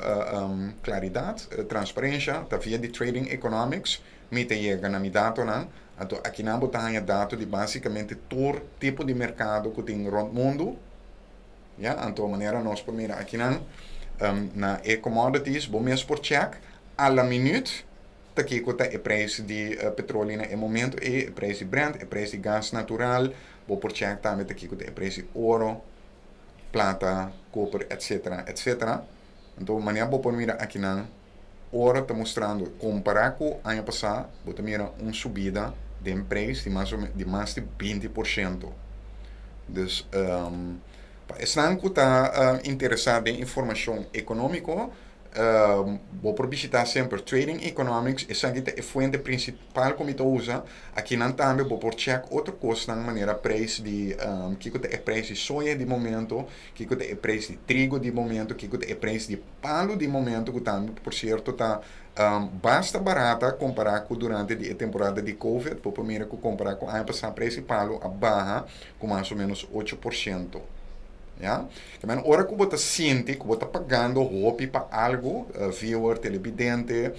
[SPEAKER 1] klaridat, transparensia, ta via di Trading Economics, mi ta yega na mi datonan, anto akinan bo ta haña dato di básikamente tur tipo di merkado ku tin rònt mundu. Ja, anto manera nos por mira akinan na e commodities, bo mes por check a la minuut. ta kiko ta e prijs di petroleo na e momento ei, e prijs di Brent, e prijs di gas natural, bo por check tambe ta kiko ta e prijs di oro, plata, koper, etc. Etc. Anto, manera bo por mira akinan, oro ta mustrando, kompará ku aña pasá, bo ta mira un subida di prijs di mas di 20%. Dus, pa esnan ku ta interesá den informashon ekonómiko, bo por bishitá semper Trading Economics, esaki ta e fuente prinsipal ku mi ta usa. Akinan tambe bo por check otro kos manera prijs di kiko ta e prijs di soya di momento, kiko ta e prijs di trigo di momento, kiko ta e prijs di palu di momento, ku tambe, por sierto, ta basta barata kompará ku durante e temporada di Covid. Bo por mira ku kompará ku aña pasá, prijs di palu a baha ku mas o ménos 8%. Ja? Tambe ora ku bo ta sinti ku bo ta pagando hopi pa algu, viewer, televidente,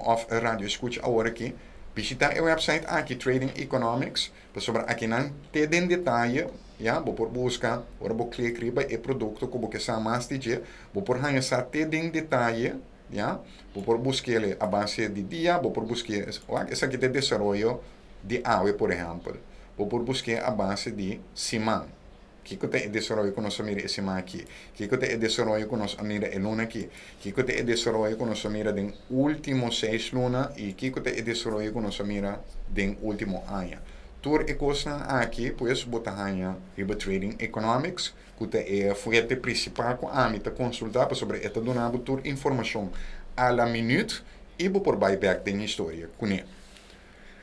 [SPEAKER 1] òf radio eskucha awor aki, bishitá e website aki, Trading Economics, pasobra akinan te den detaye, ja, bo por buska, ora bo klek riba e produkto ku bo ke sa mas di dje, bo por haña sa te den detaye, ja, bo por busk'é a base di dia, bo por buska, esaki ta desaroyo di awe, por ehèmpel. Bo por busk'é a base di siman. Kiko ta e desaroyo ku nos a mira e siman aki? Kiko ta e desaroyo ku nos a mira e luna aki? Kiko ta e desaroyo ku nos a mira den último 6 luna? I kiko ta e desaroyo ku nos a mira den último aña? Tur e kosnan aki, pues, bo ta haña riba Trading Economics, ku ta e fuente prinsipal ku ami ta konsultá, pasobra e ta duna tur informashon a la minuut i bo por bai back den historia kuné.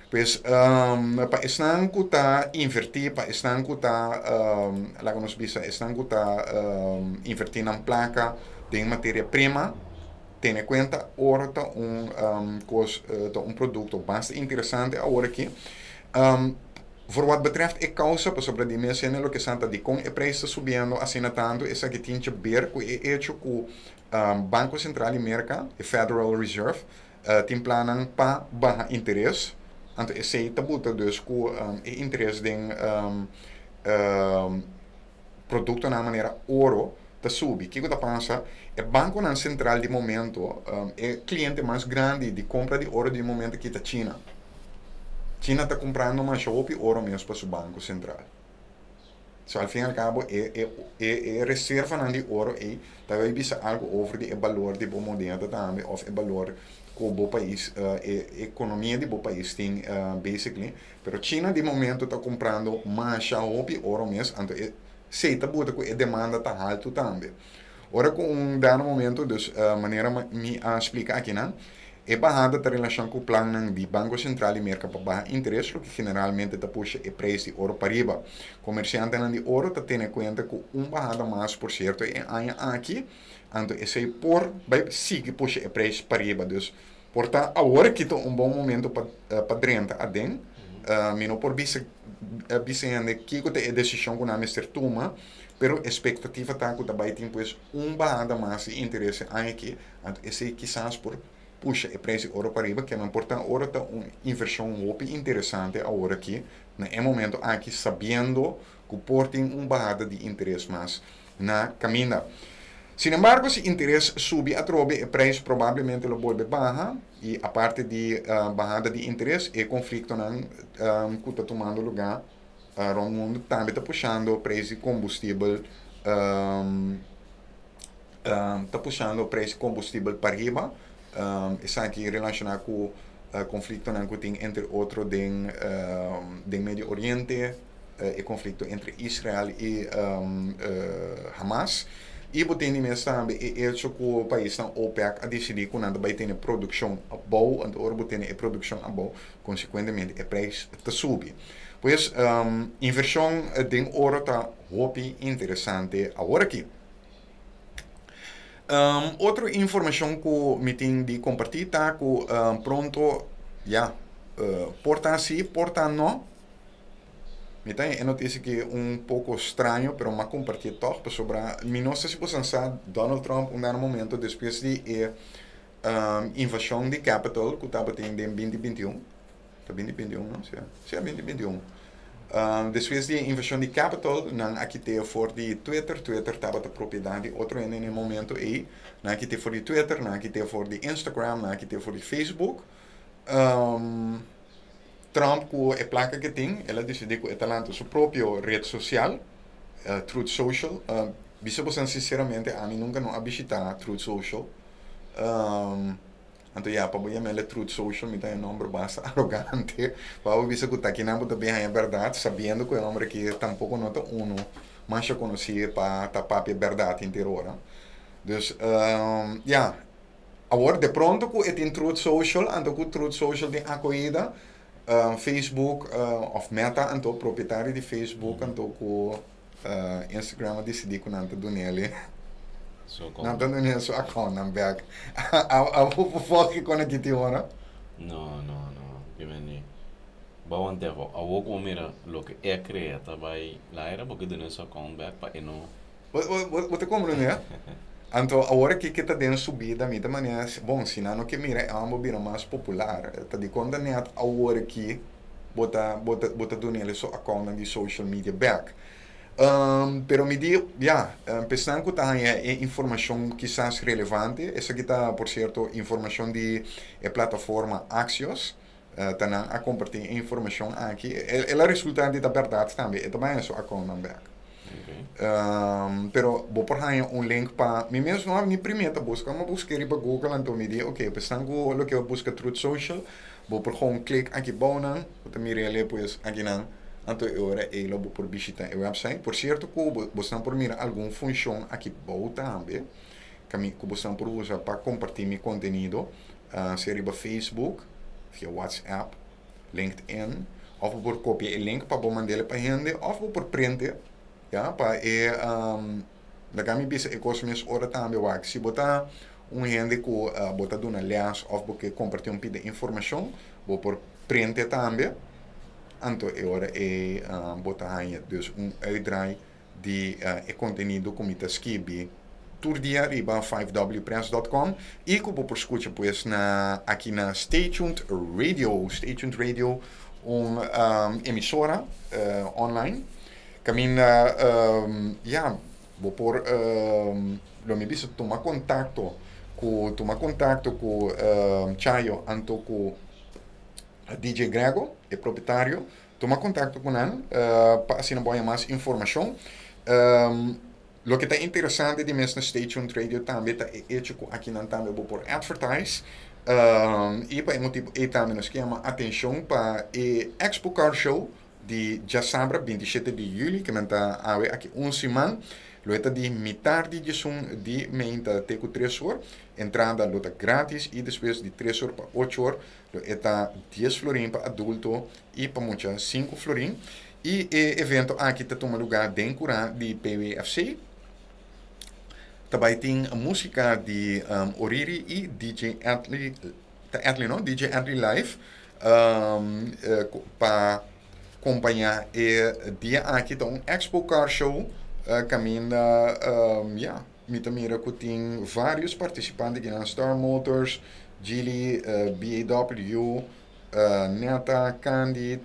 [SPEAKER 1] Pues, pa esnan ku ta invertí, pa esnan ku ta, laga nos bisa, esnan ku ta invertí na plaka den materia prima, tene kuenta, oro ta un produkto bastante interesante awor aki. Voor wat betreft e kousa, pasobra di mes loke ta dikon e prijs ta subiendo asina tantu, esaki tin di haber ku e hecho ku Banko Sentral di Merka, e Federal Reserve, tin plan pa baha interes. Anto esei ta buta dus ku e interes den produkto na manera oro ta subi. Kiko ta pasa? E banko sentral di momento, e kliente mas grandi di kompra di oro di momento aki ta China. China ta kumprando mas hopi oro mes pa su banko sentral. So, al fin i al kabo, e reserva di oro ei ta bai bisa algu over di e balor di bo moneda tambe, òf e balor ku bo pais, e ekonomia di bo pais tin, basically. Pero China di momento ta kumprando mas hopi oro mes, anto esei ta buta ku e demanda ta haltu tambe. Ora ku un dado momento, dus manera mi a splika akinan, e bahada ta relashon ku plan di Banko Sentral di Merka pa baha interes, ku generalmente ta pusha e prijs di oro pa riba. Komersiante di oro ta tene kuenta ku un bahada mas, por sierto, e aña aki, anto esei por bai sigui pusha e prijs pa riba. Dus, por ta awor aki ta un bon momento pa drenta aden. Mi no por bisa kiko ta e desishon ku nan mester tuma, pero ekspektativa ta ku bai tin, pues, un bahada mas di interes aki, anto esei kisas por pusha e prijs di oro pa riba, ku no por ta oro ta un invershon hopi interesante awor aki, na e momento aki, sabiendo ku por tin un bahada di interes mas na kaminda. Sin embargo, si interes subi atrobe, e prijs probablemente lo bolbe baha i aparte di bahada di interes, e konfliktonan ku ta tumando lugá rònt mundu tambe ta pushando prijs di kombustibel pa riba. Esaki relashoná ku konfliktonan ku tin entre otro den Medio Oriente, e konflikto entre Israel i Hamas. I bo tin tambe e hecho ku e pais OPEC a disidí ku nan bai tin produkshon abou, anto ora bo tin e produkshon abou, konsekuentemente e prijs ta subi. Pues invershon den oro ta hopi interesante awor aki. Otro informashon ku mi tin di kompartí ta ku pronto, ya, por ta si, por ta no. Mi tin e notisia ku un poko straño, pero m'a kompartí toch, sobre, mi no sa si bo sa, Donald Trump, un dado momento, despues di e invashon di Capitol, ku tabata den 2021, ta 2021, no? Si, 2021. Despues di invashon di Capitol, nan a kit'é for di Twitter. Twitter tabata propiedat di otro na e momento ei. Nan a kit'é for di Twitter, nan a kit'é for di Instagram, nan a kit'é for di Facebook. Trump ku e plaka ku e tin, el a disidí ku e ta lanta su propio ret sosial, Truth Social. Bisa boso sinceramente, ami nunka no a bishitá Truth Social. Anto ya, pa bo yam'é Truth Social, mi ta un nòmber basta arogante. Pa bo bisa ku ta akinan bo ta bin haña bèrdat, sabiendo ku e hòmber aki tampoko no ta unu masha konosí pa ta papia bèrdat henter ora. Dus, ya, awor de pronto ku e tin Truth Social, anto ku Truth Social tin akohida, Facebook òf Meta anto propietario di Facebook anto ku Instagram a disidí ku nan ta dun'é nan ta dun'é su accountnan bèk. Abo por fòk kon aki tin ora?
[SPEAKER 3] No, no, no. Ke meni. Bo wan tefo. Awor ku bo mira loke e a krea ta bai laira, bo ke dun'é su account bèk pa e no.
[SPEAKER 1] Bo ta komprendé? Anto awor aki ke ta den su bida mi ta manera, bon, si nan no ke mira e hòmber bira mas popular, ta dikon ta nèt awor aki bo ta bo ta bo ta dun'el su accountnan di social media bèk? Pero mi di, ya, pesnan ku ta haña e informashon kisas relevante, esaki ta por sierto informashon di e plataforma Axios, ta nan a kompartí e informashon aki, el a resultá di ta bèrdat tambe, e ta bai haña su accountnan bèk. Pero bo por haña un link pa, mi mes no a ni primé ta buska, mi a busk'é riba Google anto mi di ok, pesnan ku lo ke buska Truth Social, bo por gewoon klik aki bou nan, bo ta mira el'e pues akinan, anto e ora ei lo bo por bishita e website. Por sierto ku bosnan por mira algun funshon aki bou tambe, ku bosnan por usa pa kompartí mi kontenido, sea riba Facebook, via WhatsApp, LinkedIn, òf bo por kopia e link pa bo mand'el pa hende, òf bo por print'e, ya, pa e, laga mi bisa e kos mes ora tambe wak, si bo ta un hende ku bo ta duna lès òf bo ke kompartí un pida informashon, bo por print'e tambe, anto e ora ei bo ta haña dus un uitdraai di e kontenido ku mi ta skibi tur dia riba 5wpress.com i ku bo por skucha pues na aki na Stay Tuned Radio. Stay Tuned Radio, un emisora online kaminda ya bo por lo mi bisa tuma kontakto ku tuma kontakto ku Chayo anto ku DJ Grego, e propietario. Tuma kontakto ku nan pa asina bo haña mas informashon. Loke ta interesante di mes na Stay Tuned Radio tambe ta e echo ku akinan tambe bo por advertise. I pa e motibu ei tambe nos ke yama atenshon pa e Expo Car Show di djasabra 27 di yüli, ke men ta awe aki un siman. Lo e ta di mitar di diesun di meinta te ku tres or. Entrada lo ta gratis i despues di tres or pa ocho or Lo e ta dies florin pa adulto i pa mucha sinku florin. I e evento aki ta tuma lugá den kurá di PWFC. Ta bai tin músika di Oriri i DJ Adley, ta Adley no? DJ Adley Live pa kompañá e dia aki. Ta un Expo Car Show kaminda ya. Mi ta mira ku tin vários partisipante kinan, Star Motors, Geely, BAW, Neta, Kandi,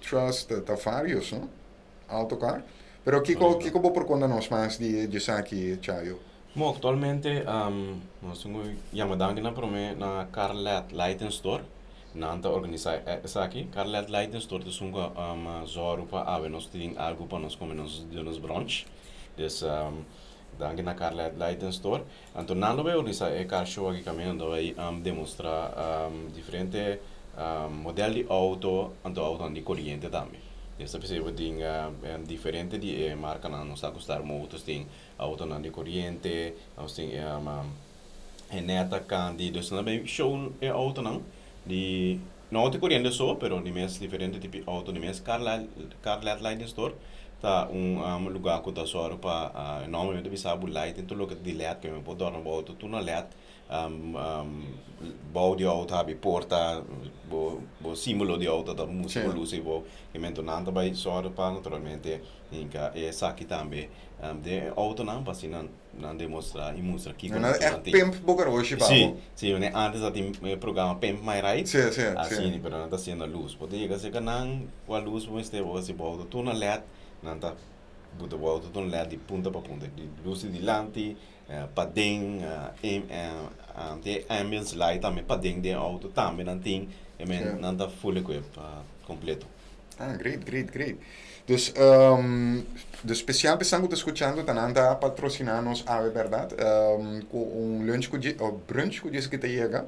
[SPEAKER 1] Trust, ta vários no? Autocar. Pero kiko kiko bo por konta nos mas di esaki, Chayo?
[SPEAKER 3] Bo, aktualmente nos tin ku yama danki na promé na Carlet Lighting Store. Nan ta organisá esaki. Carlet Lighting Store ta esun ku a zòru pa awe nos tin algu pa nos kome nos di nos brunch. Dus Danki na Carlet Lighten Store. Anto nan lo bay organisa e car show aki caminda nan lo bay demostra diferente model di auto anto autonan di coriente tambe. Des ta bisa bo tin diferente di e marcanan nos ta cu Star Motors tin autonan di coriente nos tin e Neta Kandi dus nan ta bay show e autonan di No auto coriente so, pero di mes diferente tipo di auto di mes Carlet Lighting Store ta un lugar cu ta sòru pa normalmente ta bisa bo lighting tur loke ta di led cu bo por dòrna bo auto tur na led bou di auto habi porta bo bo simbolo di auto ta mustra bo lus bo y mento nan ta bay sòru pa naturalmente hinca esaki tambe den e autonan pa asina Nan demostra y mustra kico
[SPEAKER 1] nan tin. Nan ta pimp bo garoshi pa bo.
[SPEAKER 3] Si, si, wanneer antes a tin e programa Pimp My Ride.
[SPEAKER 1] Si, si, si.
[SPEAKER 3] Asina, pero nan ta haciendo luz. Bo ta yega cerca nan, cua luz bo mester, bo haci bo auto tur na led, nan ta. Buta bo auto ta un led di punta pa punta, di lus di dilanti, paden, e ambience light tambe paden den auto tambe nan tin, e men nan ta full equip completo.
[SPEAKER 1] Ah, great, great, great. Dus, dus speciaal p'esnan cu ta scuchando ta nan ta patrocina nos awe, berdad? Cu un lunch cu of brunch cu djis ki ta yega.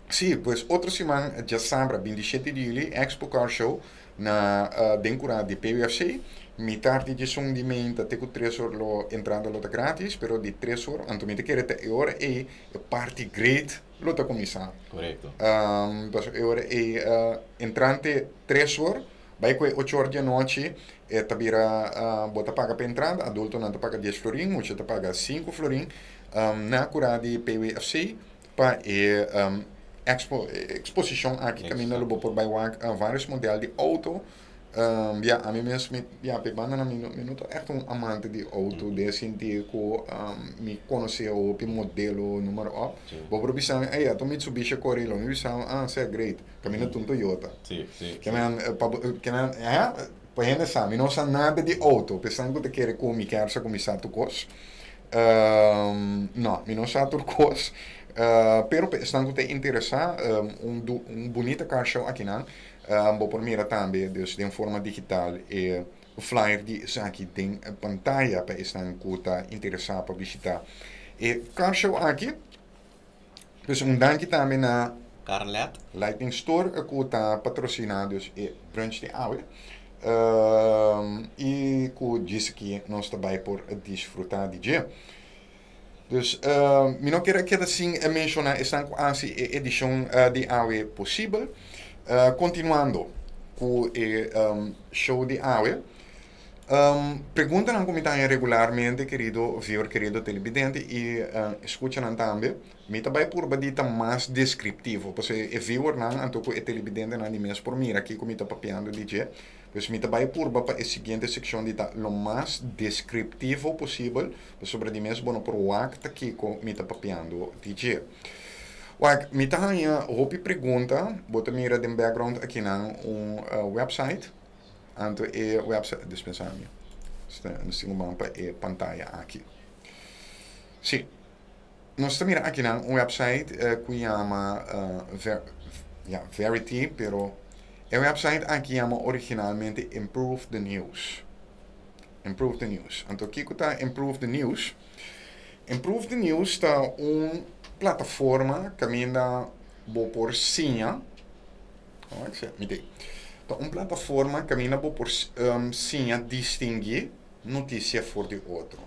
[SPEAKER 1] Sí, pues otro siman djasabra 27 di juli Expo Car Show na den cura di PUFC. Mitar di 11 di meinta te cu 3 or lo entrada lo ta gratis, pero di 3 or, anto mi ta kere ta e ora ey e party great lo ta cuminsa.
[SPEAKER 3] Correcto.
[SPEAKER 1] Pasobra e ora ey entrante 3 or bai cu e 8 or di anochi e ta bira bo ta paga pa entrada, adultonan ta paga 10 florin, mucha ta paga 5 florin na cura di PUFC. Pa e expo exposicion aki caminda lo bo por bay wak varios model di auto. Ya ami mes mi ya pe banda nan mi no mi no ta echt un amante di auto den e sinti cu mi conoce hopi modelo numero op. Bo por bisa mi ey ato Mitsubishi core lo mi bisa bo ah sea great caminda ta un Toyota. Kemen pa bo kemen ya pa hende sa mi no sa nada di auto pesan cu ta kere cu mi kier sa cu mi sa tur cos. No, mi no sa tur kos. Pero pa esnan ku ta interesá, un un bunita car show akinan, bo por mira tambe dus den forma digital e flyer di esaki den pantaya pa esnan ku ta interesá pa bishitá e car show aki. Dus un danki tambe na
[SPEAKER 3] Carlet.
[SPEAKER 1] Lightning Store ku ta patrosiná dus e brunch di awe. I ku djis aki nos ta bai por disfrutá di dje. Dus mi no kier a keda sin menshoná esnan ku hasi e edishon di awe posibel. Kontinuando ku e show di awe. Preguntanan ku mi ta haña regularmente, kerido viewer, kerido telebidente i eskuchanan tambe, mi ta bai purba di ta mas deskriptivo, pasobra e viewernan anto ku e telebidentenan di mes por mira kiko mi ta papiando di dje. Pues mi ta bai purba pa e siguiente sekshon di ta lo mas deskriptivo posibel, pasobra di mes bo no por wak ta kiko mi ta papiando di dje. Wak, mi ta haña hopi pregunta, bo ta mira den background akinan un website. Anto e website, dispensa mi, nos tin ku ban pa e pantaya aki. Si, nos ta mira akinan un website ku yama ya Verity, pero e website aki yama originalmente Improve the News. Improve the News. Anto kiko ta Improve the News? Improve the News ta un plataforma kaminda bo por siña. Ta un plataforma kaminda bo por siña distinguí notisia for di otro.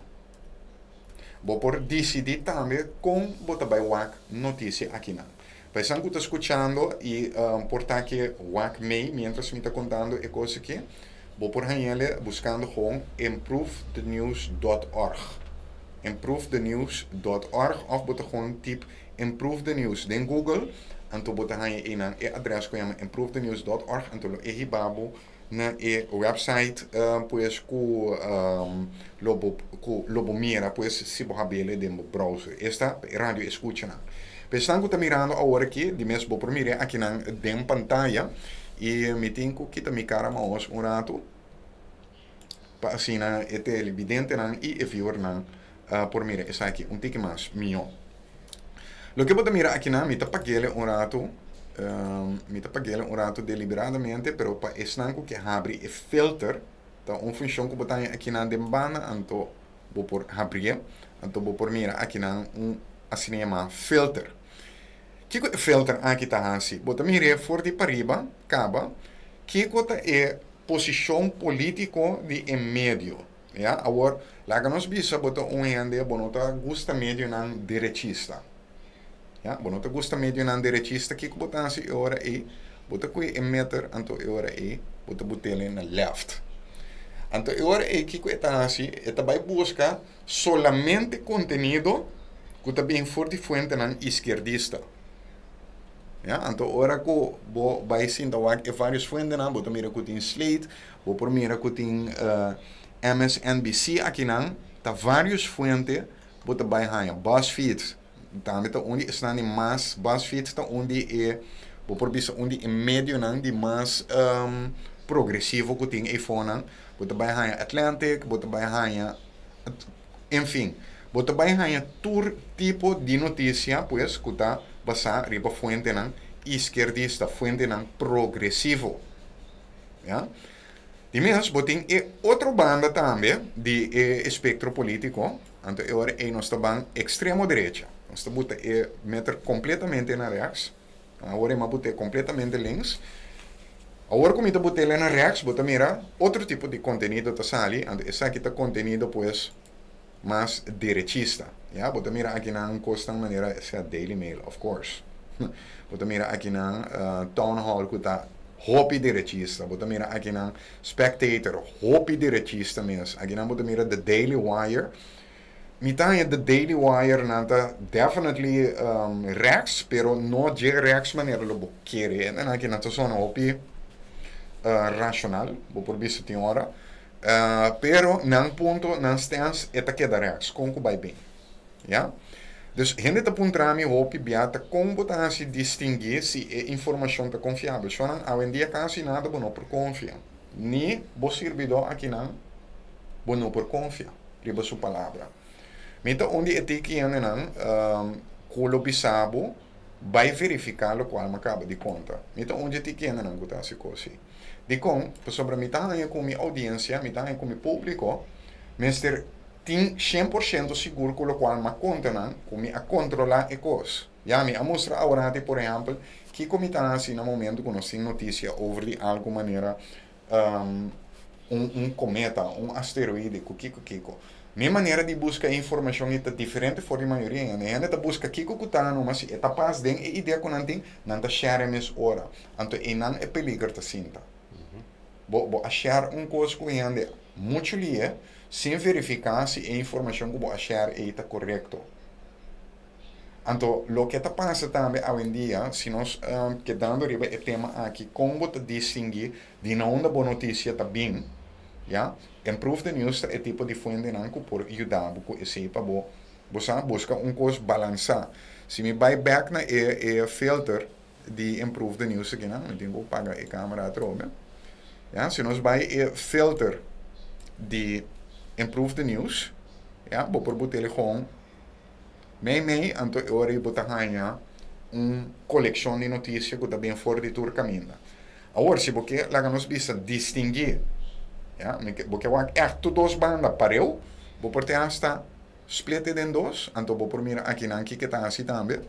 [SPEAKER 1] Bo por disidí tambe kon bo ta bai wak notisia akinan. Pa esnan ku ta skuchando i por ta ke wak mei miéntras mi ta kontando e kos aki, bo por hañ'el buskando gewoon improvethenews dòt org, improvethenews dòt org, òf bo ta gewoon tip Improve the News den Google, anto bo ta haña einan e adres ku yama improvethenews dòt org, anto lo e hiba bo na e website pues ku lo bo ku lo bo mira pues si bo habele den bo browser. Esta pa e radio eskuchanan. Pa esnan ku ta mirando awor aki, di mes bo por mir'é akinan den pantaya i mi tin ku kita mi kara maos un ratu pa asina e televidentenan i e viewernan por mira esaki un tiki mas mihó. Loke bo ta mira akinan, mi ta pag'el un ratu, mi ta pag'el un ratu deliberadamente, pero pa esnan ku ke habri e filter, ta un funshon ku bo ta haña akinan den banda, anto bo por habrié, anto bo por mira akinan un asina yamá filter. Kiko e filter aki ta hasi? Bo ta mir'é for di pariba kaba kiko ta e posishon polítiko di e medio. Ya, awor, laga nos bisa bo ta un hende, bo no ta gusta medionan derechista. Ya, bo no ta gusta medionan derechista, kiko bo ta hasi e ora ei? Bo ta kohe e meter, anto e ora ei bo ta bot'el na left. Anto e ora ei kiko e ta hasi? E ta bai buska solamente kontenido ku ta bin for di fuentenan iskierdista. Ya, anto ora ku bo bai sinta wak e varios fuentenan, bo ta mira ku tin Slate, Bo por mira ku tin MSNBC akinan, ta vários fuente bo ta bai haña. BuzzFeed tambe ta un di esnan di mas, BuzzFeed ta un di e, bo por bisa un di e medionan di mas Progresivo ku tin eifonan, bo ta bai haña Atlantic, bo ta bai haña, en fin, bo ta bai haña tur tipo di notisia pues ku ta basá riba fuentenan iskerdista, fuentenan progresivo. Ya. Di mes bo tin e otro banda tambe di e espektro polítiko, anto e ora ei nos ta ban ekstremo derecha. Nos ta buta e meter kompletamente na rèks. Awor e m'a but'é kompletamente links. Awor ku mi ta but'é na rèks, bo ta mira otro tipo di kontenido ta sali, anto esaki ta kontenido pues mas derechista. Ya, bo ta mira akinan kosnan manera sea Daily Mail, of course. Bo ta mira akinan Town Hall ku ta hopi derechista. Bo ta mira akinan Spectator, hopi derechista mes. Akinan bo ta mira The Daily Wire. Mi ta haña The Daily Wire nan ta definitely rechts, pero no dje rechts manera lo bo kere. Nan aki nan ta sona hopi racional, bo por bisa tin ora. Pero nan punto, nan stance e ta keda rechts, kon ku bai bin. Ya. Dus hende ta puntra mi hopi bia ta kon bo ta hasi distingui si e informacion ta confiabel. Shonnan, awendia casi nada bo no por confia. Ni bo sirbidó akinan bo no por confia riba su palabra. Mi ta un di e tiki hendenan ku lo bisa bo bai verifiká lokual mi a kaba di konta. Mi ta un di e tiki hendenan ku ta hasi kos si. Dikon? Pasobra mi ta haña ku mi oudiensia, mi ta haña ku mi públiko mester tin 100% sigur ku lokual mi a konta nan, ku mi a kontrolá e kos. Ya, mi a mustra aworati, por ehèmpel, kiko mi ta hasi na momentu ku nos tin notisia over di algu manera un un kometa, un asteroide, ku kiko kiko. Mi manera di buska e informashon ei ta diferente for di mayoria hende. Hende ta buska kiko ku ta numa, si e ta pas den e idea ku nan tin, nan ta share mes ora. Anto einan e peliger ta sinta. Bo bo a share un kos ku hende muchu lie sin verifiká si e informashon ku bo a share ei ta korekto. Anto loke ta pasa tambe awendia, si nos kedando riba e tema aki, kon bo ta distingui di na unda bo notisia ta bin, ya? Improve the News ta e tipo di fuentenan ku por yuda bo ku esei pa bo, bo sa, buska un kos balansá. Si mi bai bèk na e e filter di Improve the News akinan, mi tin ku paga e kamera atrobe, ya? Si nos bai e filter di Improve the News, ya, bo por but'el gewoon Mei mei, anto e ora ei bo ta haña un kolekshon di notisia ku ta bin for di tur kaminda. Awor, si bo ke laga nos bisa distinguí, ya, mi ke, bo ke wak ègt tur dos banda pareu, bo por te hasta split e den dos, anto bo por mira akinan kiko e ta hasi tambe.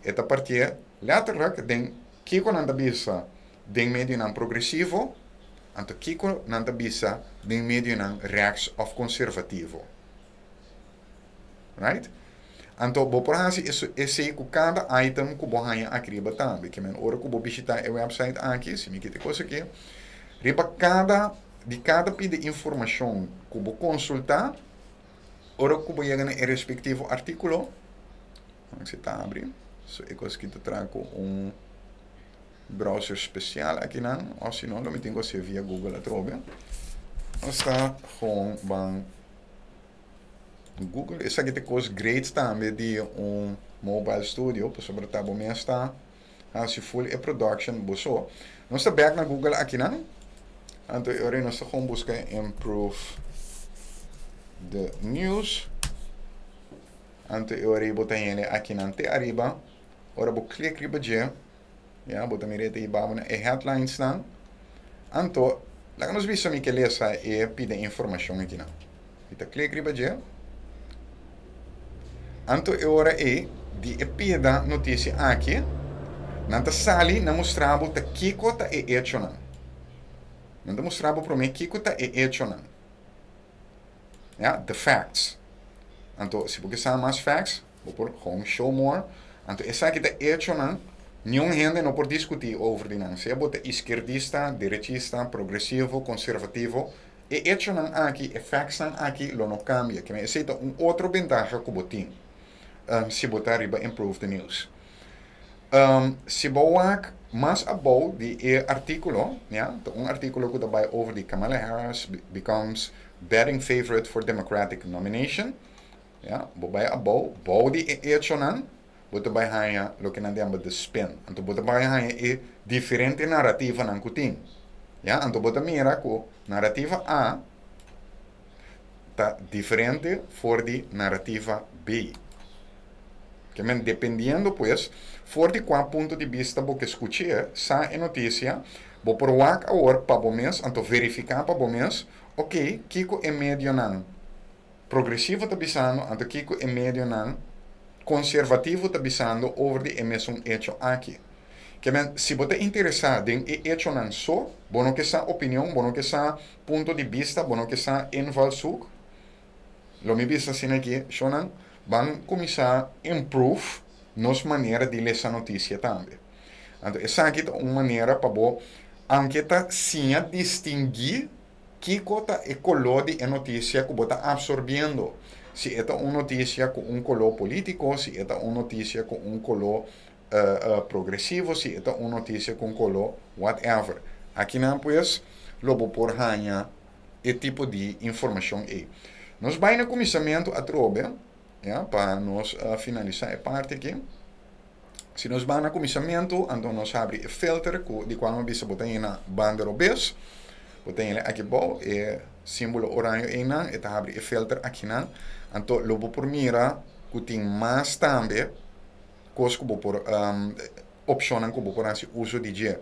[SPEAKER 1] E ta partié lèterlik den kiko nan ta bisa den medionan progresivo, anto kiko nan ta bisa den medionan rèks òf konservativo. Right? Anto bo por hasi esei ku kada item ku bo haña aki riba tambe. Ke men ora ku bo bishitá e website aki, si mi kita e kos aki, riba kada di kada pida informashon ku bo konsultá, ora ku bo yega na e respektivo artíkulo, si ta abri, so e kos aki ta traha ku un browser spesial akinan, òf si no lo mi tin ku hasié via Google atrobe. Nos ta gewoon ban. Google esaki ta kos great tambe di un mobile studio pasobra ta bo mes ta hasi full e production bo so. Nos ta bek na Google akinan anto e ora nos ta gewoon buska improve the news anto e ora bo ta hende akinan te ariba ora bo klik riba dje ya bo ta mira e ta hiba bo na e headlines nan anto laga nos bisa mi ke lesa e pida informashon akinan mi ta klik riba dje anto e ora ei di e pida notisia aki nan ta sali nan mustra bo ta kiko ta e echonan nan ta mustra bo prome kiko ta e echonan ya the facts anto si bo ke sa mas facts Bo por gewoon show more. Anto esaki ta echonan, niun hende no por diskutí over di nan. Sea bo ta iskerdista, derechista, progresivo, konservativo, e echonan aki, e factsnan aki lo no kambia. Kimen esei ta un otro bentaha ku bo tin si bo ta riba Improve the News. Si bo wak mas abou di e artíkulo, ya, ta un artíkulo ku ta bai over di Kamala Harris becomes betting favorite for Democratic nomination. Ya, bo bai abou, bou di e echonan, bo ta bai haña loke nan ta yama the spin. Anto bo ta bai haña e diferente narativanan ku tin. Ja, anto bo ta mira ku narrativa A ta diferente for di narrativa B. Ke men dependiendo pues for di kua punto di bista bo ke skuch'é sa e notisia, bo por wak awor pa bo mes, anto verifiká pa bo mes, ok, kiko e medionan progresivo ta bisando, anto kiko e medionan konservativo ta bisando over di e mesun echo aki. Ke men, si bo ta interesá den e echonan so, bo no ke sa opinion, bo no ke sa punto di bista, bo no ke sa invalshoek, lo mi bisa asina aki, shownan, ban kuminsá improve nos manera di lesa notisia tambe. Anto esaki ta un manera pa bo, aunke ta siña distinguí kiko ta e koló di e notisia ku bo ta absorbiendo. Si e ta un notisia ku un koló polítiko, si e ta un notisia ku un koló progresivo, si e ta un notisia ku un koló whatever. Akinan pues lo bo por haña e tipo di informashon ei. Nos bai na kuminsamentu atrobe, ya, pa nos finalisá e parti aki. Si nos bai na kuminsamentu, anto nos habri e filter ku di kual mi a bisa bo ta yena banda robes. Bo ta yena aki bou e símbolo oraño einan, e ta habri e filter akinan. Anto lo bo por mira ku tin mas tambe kos ku bo por opshonnan ku bo por hasi uso di dje.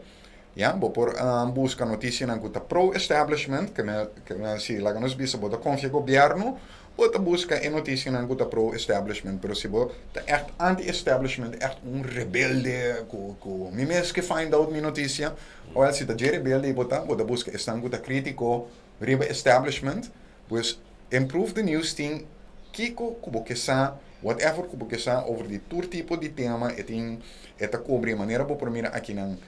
[SPEAKER 1] Ya, bo por buska notisianan ku ta pro-establishment, ke men ke men si laga nos bisa bo ta konfia gobièrnu, bo ta buska e notisianan ku ta pro-establishment, pero si bo ta ègt anti-establishment, ègt un rebelde ku ku mi mes ke find out mi notisia, owel si ta dje rebelde bo ta, bo ta buska esnan ku ta kritiko riba establishment, pues Improve the News tin kiko ku bo ke sa, whatever ku bo ke sa over di tur tipo di tema, e tin e ta kubri manera bo por mira akinan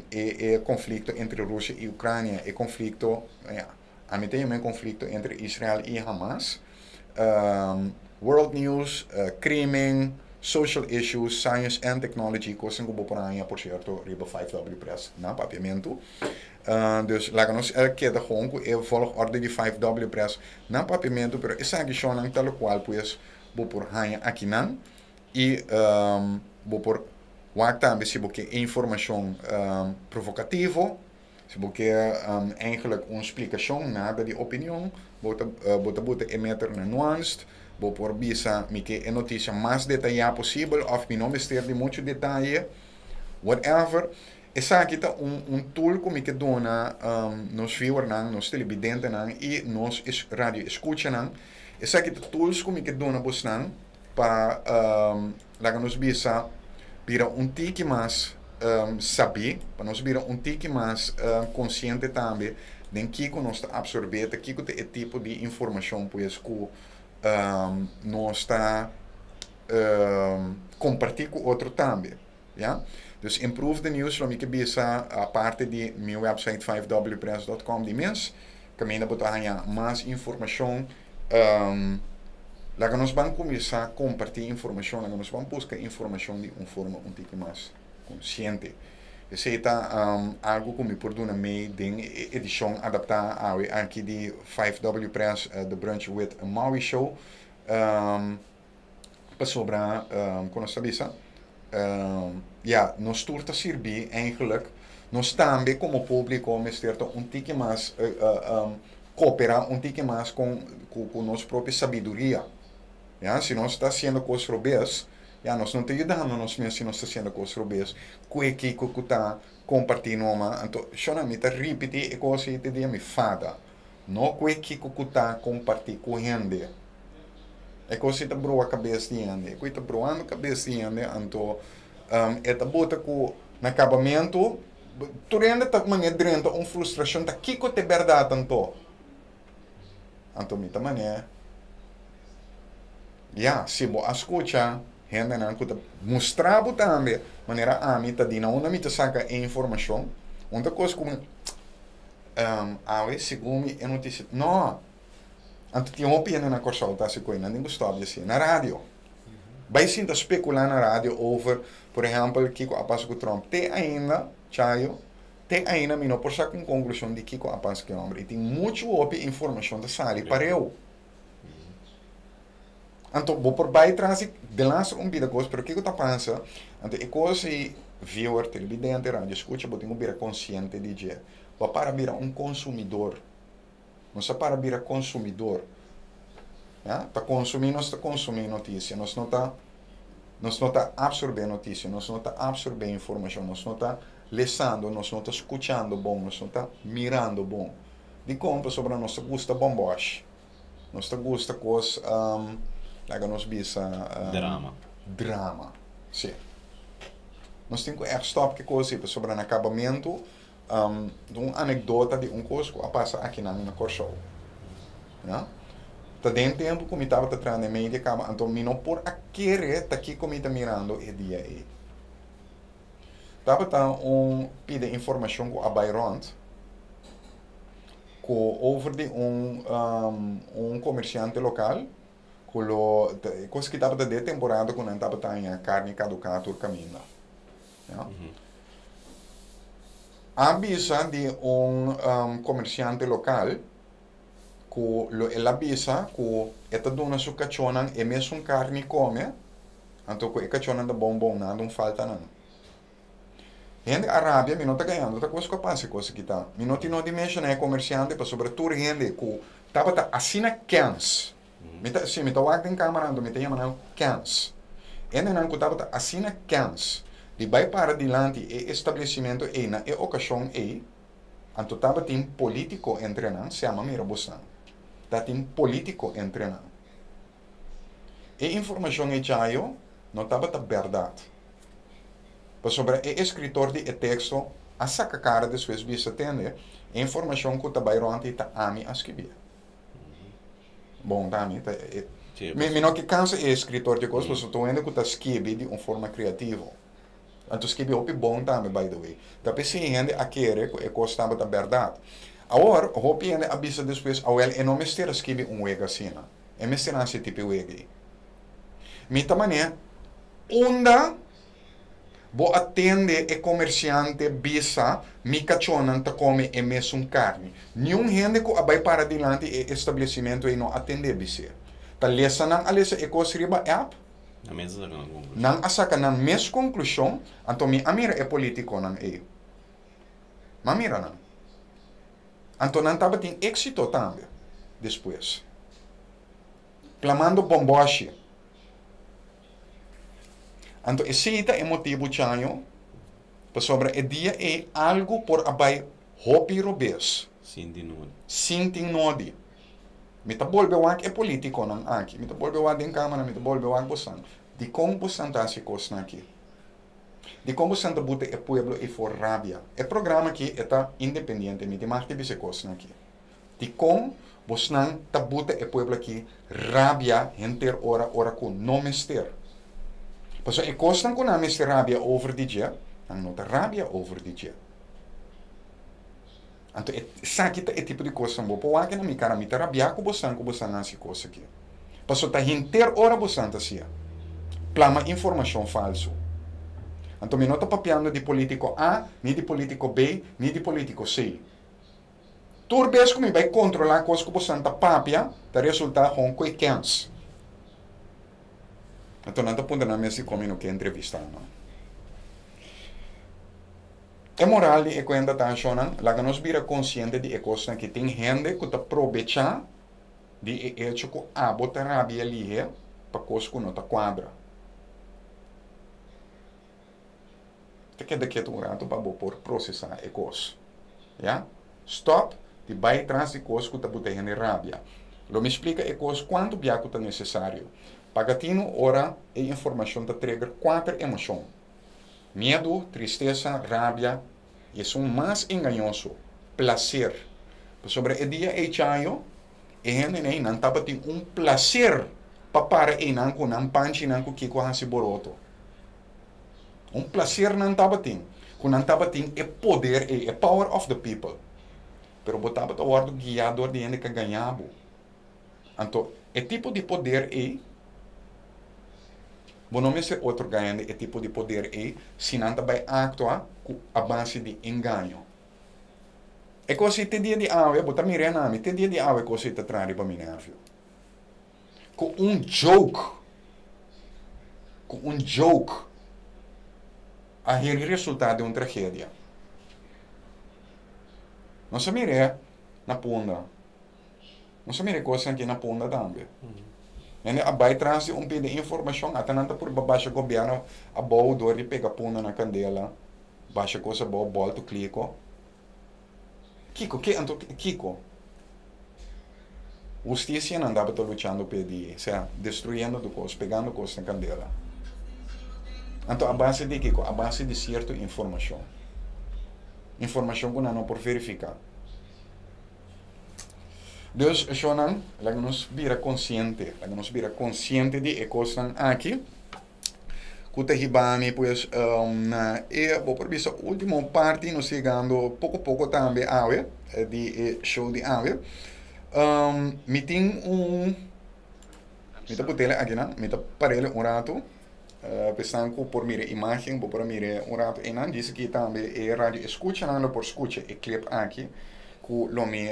[SPEAKER 1] e e konflikto entre Rusia i Ukrania, e konflikto, ya, ami ta yama e konflikto entre Israel i Hamas, world news, krimen, social issues, science and technology, kosnan ku bo por haña por sierto riba 5W Press na Papiamentu. Dus laga nos keda gewoon ku e volgorde di 5W Press na Papiamentu, pero esaki shownan ta lokual pues bo por haña akinan i bo por wak tambe si bo ke informashon provokativo, si bo ke eigenlijk un splikashon nada di opinion, bo ta bo ta buta e meter na nuanced, bo por bisa mi ke e notisia mas detayá posibel òf mi no mester di muchu detaye, whatever. Esaki ta un un tool ku mi ke duna nos viewernan, nos televidentenan i nos radio eskuchanan. Esaki ta tools ku mi ke duna bosnan pa laga nos bisa bira un tiki mas sabí, pa nos bira un tiki mas konsiente tambe den kiko nos ta apsorbé, ta kiko ta e tipo di informashon pues ku nos ta kompartí ku otro tambe. Ya. Dus Improve the News lo mi ke bisa aparte di mi website 5wpress.com di mes, kaminda bo ta haña mas informashon. Laga nos ban kuminsá kompartí informashon, laga nos ban buska informashon di un forma un tiki mas konsiente. Esei ta algu ku mi por duna mei den e edishon adaptá awe aki di 5W Press The Brunch with Maui Show. Pasobra, kon nos ta bisa, ya, nos tur ta sirbi eigenlijk, nos tambe komo públiko mester ta un tiki mas kooperá un tiki mas kon ku nos propio sabiduria. Ya, si nos ta hasiendo kos robes, ya, nos no ta yudando nos mes si nos ta hasiendo kos robes ku e kiko ku ta kompartí numa. Anto, shona, mi ta ripití e kos ei te dia mi fada. No ku e kiko ku ta kompartí ku hende. E kos ei ta brua kabes di hende. E ku ei ta bruando kabes di hende, anto e ta bota ku na kabamentu tur hende ta manera drenta un frustrashon ta kiko ta e bèrdat anto. Anto mi ta manera, ya, si bo a skucha hendenan ku ta mustra bo tambe manera ami ta di na unda mi ta saka e informashon, un ta kos ku mi. Awe segun mi e notisia, no! Anto tin hopi hende na Kòrsou ta hasi koe, nan tin ku stòp di hasi na radio. Bai sinta spekulá na radio over, por ehèmpel, kiko a pasa ku Trump. Te ainda, Chayo, te ainda mi no por saka un konklushon di kiko a pasa ku e hòmber. I tin muchu hopi informashon ta sali pareu. Anto bo por bai tras di delaster un bida kos, pero kiko ta pasa? Anto e kos ei, viewer, televidente, radio escucha, bo tin ku bira konsiente di dje. Bo a para bira un consumidor. Nos a para bira consumidor. Ya? Ta consumi nos ta consumi noticia. Nos no ta nos no ta absorbe noticia, nos no ta absorbe informacion, nos no ta lesando, nos no ta scuchando bon, nos no ta mirando bon. Dicon? Pasobra nos ta gusta bombosh. Nos ta gusta cos, um, laga nos bisa... Um,
[SPEAKER 3] Drama.
[SPEAKER 1] Drama, si. Nos tin cu echt stop ki cos ei, pasobra na cabamento, um, un anecdota di un cos cu a pasa akinan na Corsou. Ya? Ta den tempo cu mi tabata traha den media caba, anto mi no por a kere ta kico mi ta mirando e dia ei. Tabata un pida informacion cu a bay rond, cu over di un, um, un comerciante local, cu lo, cos ki tabata den temporada cu nan tabata haña carni caduca tur caminda. Ya. A bisa di un comerciante local cu lo el a bisa cu e ta duna su cachonan e mesun carni come, anto cu e cachonan ta bon bon, nada un falta nan. Hende a rabia, mi no ta gañando, ta cos cu a pasa e cos aki ta. Mi no tin no di menciona e comerciante pasobra tur hende cu tabata asina kens, mi ta, si mi ta wak den camara anto mi ta yama nan kens. Hendenan cu tabata asina kens di bay para dilanti e establecimento ey na e ocasion ey, anto tabatin politico entre nan, siama mira bosnan, tatin politico entre nan. E informacion ey chayo no tabata berdad. Pasobra e eskritor di e teksto a saka kara despues bisa, Tende, e informashon ku ta bai rònt ei ta ami a skibié. Bon, ta ami. Ta e, mi, mi no ke kansa e eskritor di e kos, pasobra tur hende ku ta skibi di un forma kreativo. Anto skibi hopi bon tambe, by the way. Ta p'esei hende a kere ku e kos tabata bèrdat. Awor, hopi hende a bisa despues, Awèl, e no mester a skibi un wega asina. E mester hasi e tipo e wega ei. Mi ta manera unda bo a tende e komersiante bisa mi kachónan ta kome e mesun karni. Niun hende ku a bai para dilanti e establesimentu ei no a tend'é bis'é. Ta lesa nan a lesa e kos riba app?
[SPEAKER 3] Nan mes a saka nan konklushon.
[SPEAKER 1] Nan a saka nan mes konklushon, anto mi a mira e polítikonan ei. M'a mira nan. Anto nan tabatin éksito tambe despues. Plamando bomboshi. Anto esei ta e motibu chaño pasobra e dia ei algu por a bai hopi robes.
[SPEAKER 3] Sin tin nodi.
[SPEAKER 1] Sin tin nodi. Mi ta bolbe wak e politikonan aki. Mi ta bolbe wak den kamara, mi ta bolbe wak bosan. Dikon bosan ta hasi kosnan aki? Dikon bosan ta buta e pueblo ei for rabia? E programa aki e ta independiente, mi tin mag di bisa e kosnan aki. Dikon bosnan ta buta e pueblo aki rabia henter ora ora ku no mester? Pasobra e kosnan ku nan mester rabia over di dje, nan no ta rabia over di dje. Anto esaki ta e tipo di kosnan bo por wak na mi kara, mi ta rabia ku bosnan ku bosnan hasi kos aki. Pasobra ta henter ora bosnan ta sia plama informashon falsu. Anto mi no ta papiando di politiko A, ni di politiko B, ni di politiko C. Tur bes ku mi bai kontrolá kos ku bosan ta papia, ta resultá hon ku e kèns. Anto nan ta puntra nan mes dikon mi no ke entrevistá nan. E moral di e kuenta ta, Shonnan, laga nos bira konsiente di e kosnan ki tin hende ku ta probechá di e echo ku abo ta rabia lihe pa kos ku no ta kuadra. Ta keda ketu un ratu pa bo por prosesá e kos. Ya? Stòp di bai tras di kos ku ta buta hende rabia. Lo mi splika e kos kuantu bia ku ta nesesario. Paga tinu ora e informashon ta trigger kuater emoshon, miedu, tristesa, rabia i esun mas engañoso, plaser. Pasobra e dia ei chayo, e hendenan ei nan tabatin un plaser pa para einan ku nan panchinan ku kiko hasi boroto. Un placer nan tabatin, cu nan tabatin e poder ey, e power of the people. Pero bo tabata wordo guia door di hende ca gaña bo. Anto, e tipo di poder ey, bo no mester otorga hende e tipo di poder ey si nan ta bay actua cu a base di engaño. E cos ey te dia di awe, bo ta mira na mi, te dia di awe e cos ey ta traha riba mi nervio. Ku un joke, ku un joke a heri resultá den un tragedia. Nos a mir'é na Punda. Nos a mira e kosnan aki na Punda tambe. Hende a bai tras di un pida informashon, ata nan ta purba basha gobièrnu abou dor di pega Punda na kandela, basha kos abou, bòltu kliko. Kiko? Ke anto kiko? Hustisia nan tabata luchando p'e di, sea, destruyendo tur kos, pegando kos na kandela. Anto a base di kiko? A base di sierto informashon. Informashon ku nan no por verifiká. Dus, shownan, laga nos bira konsiente, laga nos bira konsiente di e kosnan aki ku ta hiba mi pues na e, bo por bisa, último parti, nos yegando poko poko tambe awe di e show di awe. Mi tin un, mi ta putele akinan, mi ta parele un ratu, pa esnan ku por mira e imágen, bo por a mira un ratu einan. Djis aki tambe e radio eskuchanan lo por skucha e clip aki ku lo mi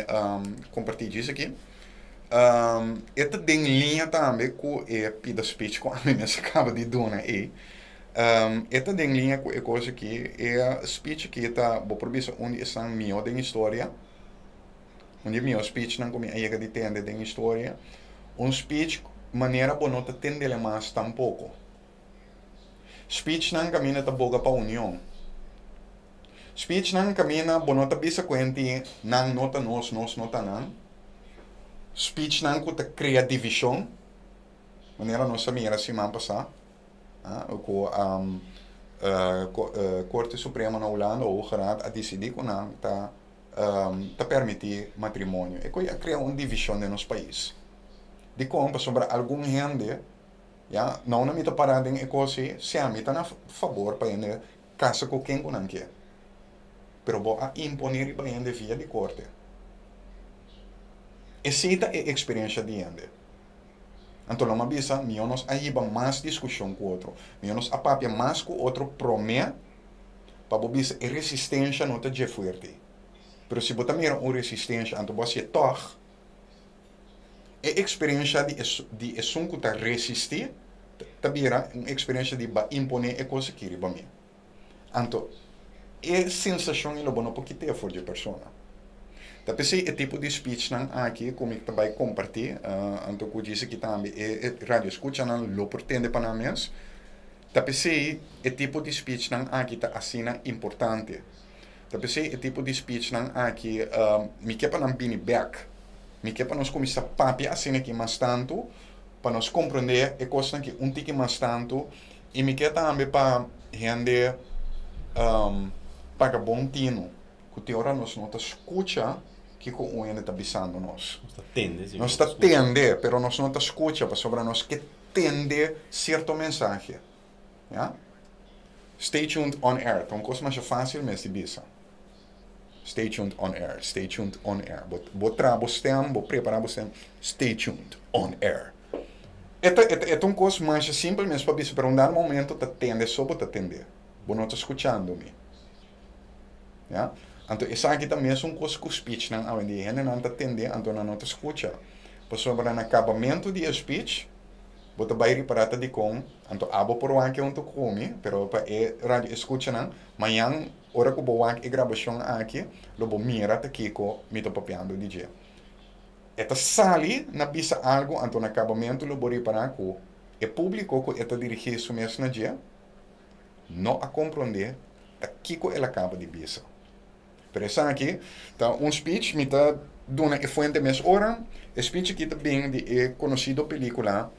[SPEAKER 1] kompartí djis aki. E ta den liña tambe ku e pida speech ku ami mes a kaba di duna ei. E ta den liña ku e kos aki. E speech aki ta, bo por bisa, un di esnan mihó den historia. Un di e mihó speechnan ku mi a yega di tende den historia. Un speech manera bo no ta tendele mas tampoko. Speechnan kaminda ta boga pa union. Speechnan kaminda bo no ta bisa ku hende nan no ta nos, nos no ta nan. Speechnan ku ta krea divishon, manera nos a mira siman pasá, ku Korte Supremo na Hulanda, Hoge Raad, a disidí ku nan ta ta permití matrimonio. E koe a krea un divishon den nos pais. Dikon? Pasobra algun hende Ya, nou na mi ta pará den e kos ei, sea mi ta na fabor pa hende kasa ku ken ku nan ke. Pero bo a imponé riba hende via di korte. Esei ta e eksperensha di hende. Anto lo mi a bisa, mihó nos a hiba mas diskushon ku otro, mihó nos a papia mas ku otro promé pa bo bisa e resistensha no ta dje fuerte. Pero si bo ta mira un resistensha anto bo hasié tòg. E eksperensha di di esun ku ta resistí ta bira un eksperensha di ba imponé e kos aki riba mi. Anto, e sensashon ei lo bo no por kit'é for di e persona. Ta p'esei e tipo di speechnan aki ku mi ta bai kompartí, anto ku djis aki tambe e radioskuchanan lo por tende pa nan mes, ta p'esei e tipo di speechnan aki ta asina importante. Ta p'esei e tipo di speechnan aki mi ke pa nan bini bek. Mi ke pa nos kuminsá papia asina aki mas tantu, pa nos komprondé e kosnan aki un tiki mas tantu. I mi ke tambe pa hende paga bon tinu ku tin ora nos no ta skucha kiko un hende ta bisando nos.
[SPEAKER 3] Nos ta tende si.
[SPEAKER 1] Nos ta tende, pero nos no ta skucha pasobra nos ke tende sierto mensahe. Ya. Stay tuned on air. Ta un kos masha fásil mes di bisa. Stay tuned on air. Stay tuned on air. Bo, bo traha bo stem, bo prepará bo stem. Stay tuned on air. E ta, e ta, e ta un kos masha simpel mes pa bisa, pero un dado momento ta tende so bo ta tende. Bo no ta skuchando mi. Ya. Anto esaki ta mesun kos ku speechnan awendia. Hendenan ta tende, anto nan no ta skucha. Pasobra na kabamentu di e speech, Bo ta bai ripará ta dikon, anto abo por wak e huntu ku mi, pero pa e radio eskuchanan, mañan ora ku bo wak e grabashon aki, lo bo mira ta kiko mi ta papiando di dje. E ta sali na bisa algu, anto na kabamentu lo bo ripará ku e públiko ku e ta dirigí su mes na dje, no a komprondé ta kiko el a kaba di bisa. Pero esaki ta un speech, mi ta duna e fuente mes ora. E speech aki ta bin di e conocido pelicula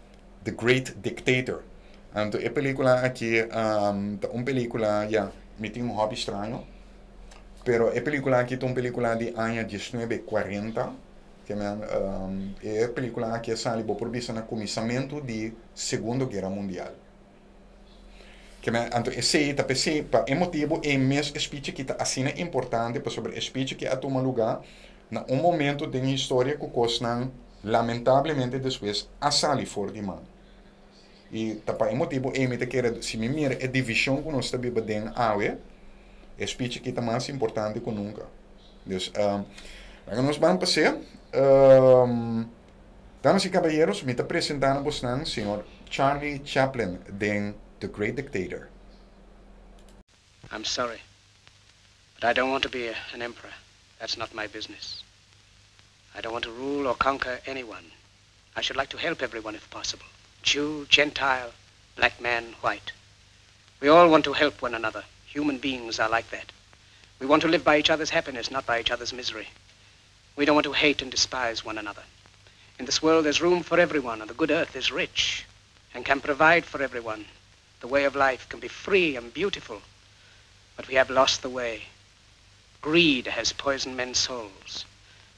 [SPEAKER 1] The Great Dictator. Anto e pelicula aki ta un pelicula, ya, mi tin un hobby straño, pero e pelicula aki ta un pelicula di aña diesnuebe cuarenta, ke men e pelicula aki a sali bo por bisa na cuminsamentu di Segundo Guera Mundial. Ke men, anto esei ta p'esei, pa e motibu ei mes e speech aki ta asina importante, pasobra e speech aki a tuma lugá na un momento den historia ku kosnan lamentablemente despues a sali for di man. I ta pa e motibu ei mi ta kere, si mi mira e divishon ku nos ta biba den awe, e speech aki ta mas importante ku nunka. Dus, laga nos ban pas'é. Damas y caballeros, mi ta presenta na bosnan señor Charlie Chaplin den The Great Dictator.
[SPEAKER 4] I'm sorry, but I don't want to be an emperor. That's not my business. I don't want to rule or conquer anyone. I should like to help everyone if possible. Jew, Gentile, black man, white. We all want to help one another. Human beings are like that. We want to live by each other's happiness, not by each other's misery. We don't want to hate and despise one another. In this world, there's room for everyone, and the good earth is rich and can provide for everyone. The way of life can be free and beautiful, but we have lost the way. Greed has poisoned men's souls,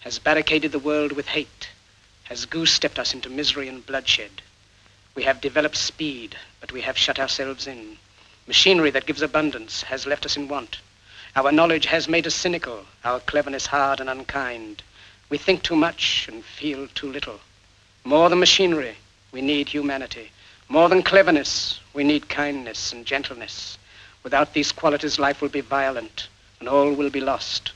[SPEAKER 4] has barricaded the world with hate, has goose-stepped us into misery and bloodshed. We have developed speed, but we have shut ourselves in. Machinery that gives abundance has left us in want. Our knowledge has made us cynical, our cleverness hard and unkind. We think too much and feel too little. More than machinery, we need humanity. More than cleverness, we need kindness and gentleness. Without these qualities, life will be violent and all will be lost.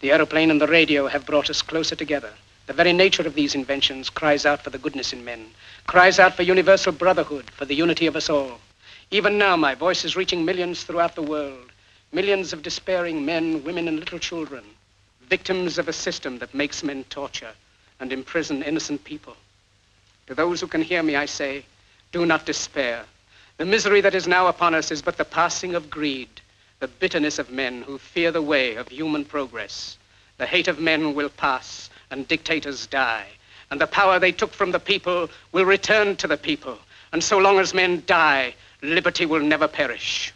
[SPEAKER 4] The aeroplane and the radio have brought us closer together. The very nature of these inventions cries out for the goodness in men, cries out for universal brotherhood, for the unity of us all. Even now, my voice is reaching millions throughout the world, millions of despairing men, women, and little children, victims of a system that makes men torture and imprison innocent people. To those who can hear me, I say, do not despair. The misery that is now upon us is but the passing of greed, the bitterness of men who fear the way of human progress. The hate of men will pass and dictators die, and the power they took from the people will return to the people. And so long as men die, liberty will never perish.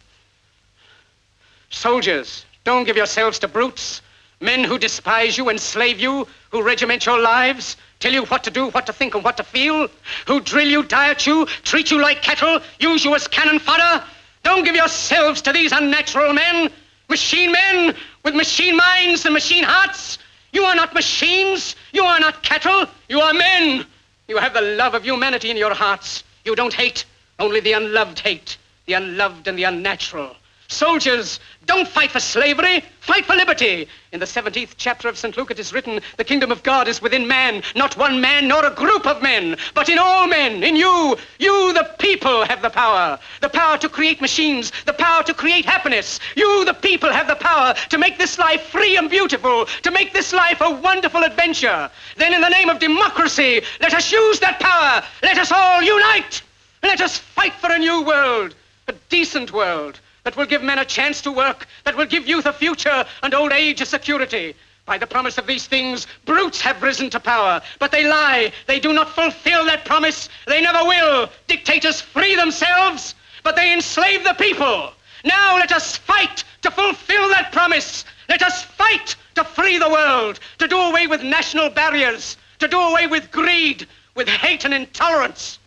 [SPEAKER 4] Soldiers, don't give yourselves to brutes, men who despise you, enslave you, who regiment your lives, tell you what to do, what to think, and what to feel, who drill you, diet you, treat you like cattle, use you as cannon fodder. Don't give yourselves to these unnatural men, machine men with machine minds and machine hearts. You are not machines. You are not cattle. You are men. You have the love of humanity in your hearts. You don't hate, only the unloved hate, the unloved and the unnatural. Soldiers, don't fight for slavery, fight for liberty. In the 17th chapter of St. Luke, it is written, the kingdom of God is within man, not one man nor a group of men, but in all men, in you. You, the people, have the power. The power to create machines, the power to create happiness. You, the people, have the power to make this life free and beautiful, to make this life a wonderful adventure. Then in the name of democracy, let us use that power. Let us all unite. Let us fight for a new world, a decent world that will give men a chance to work, that will give youth a future and old age a security. By the promise of these things, brutes have risen to power. But they lie. They do not fulfill that promise. They never will. Dictators free themselves, but they enslave the people. Now let us fight to fulfill that promise. Let us fight to free the world, to do away with national barriers, to do away with greed, with hate and intolerance.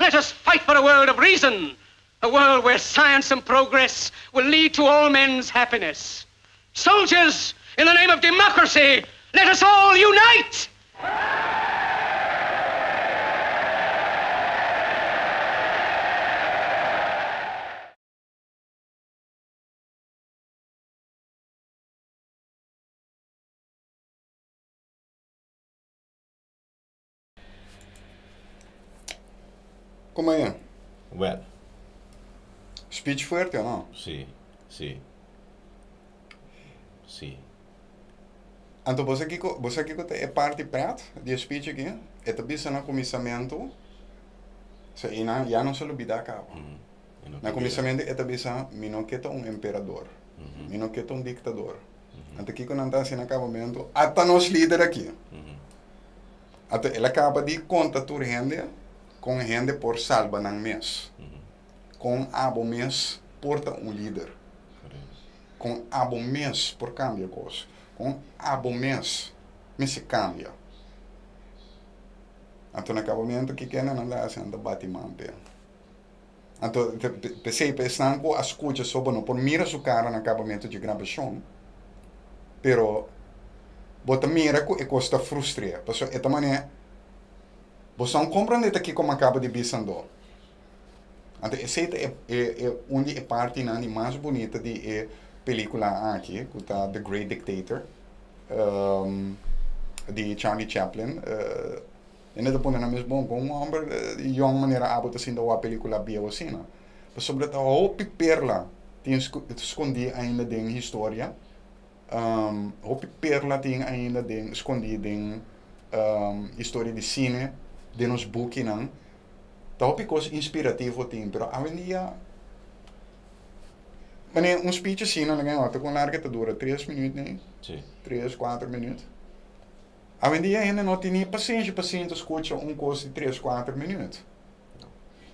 [SPEAKER 4] Let us fight for a world of reason, a world where science and progress will lead to all men's happiness. Soldiers, in the name of democracy, let us all unite!
[SPEAKER 1] Como é?
[SPEAKER 3] Well.
[SPEAKER 1] Speech fuerte o no?
[SPEAKER 3] Si, si. Si.
[SPEAKER 1] Anto bo sa kiko, bo sa kiko ta e parti pret di e speech aki? E ta bisa na kuminsamentu, sa i nan ya nos a lubida kaba. Na kuminsamentu e ta bisa, mi no ke ta un emperador, mi no ke ta un diktador. Anto kiko nan ta hasi na kabamentu? Ata nos lider aki. Anto el a kaba di konta tur hende kon hende por salba nan mes. Kon abo mes por ta un lider. Kon abo mes por kambia kos. Kon abo mes mester kambia. Anto na kabamentu kiko nan ta hasi? Nan ta bati man p'e. Anto, p'esei pa esnan ku a skucha so bo no por mira su kara na kabamentu dje grabashon, pero bo ta mira ku e kos ta frustr'é, pasobra e ta manera bo sa un komprendé ta kiko mi a kaba di bisa andó. Anto esei ta e e un di e partinan di mas bunita di e pelikula aki ku ta The Great Dictator di Charlie Chaplin. Hende ta pone nan mes bon con un homber yong manera abo ta sinta wak pelicula bieu asina. Pasobra ta hopi perla tin scondi ainda den historia. Hopi perla tin ainda den skondí den historia di sine, den nos bukinan. Ta hopi kos inspirativo tin, pero awendia manera un speech asina nan a kon larga ta dura tres minuut nee?
[SPEAKER 3] Sí.
[SPEAKER 1] Tres, kuater minuut. Awendia hende no tin ni pasenshi pa sinta skucha un kos di tres, kuater minuut.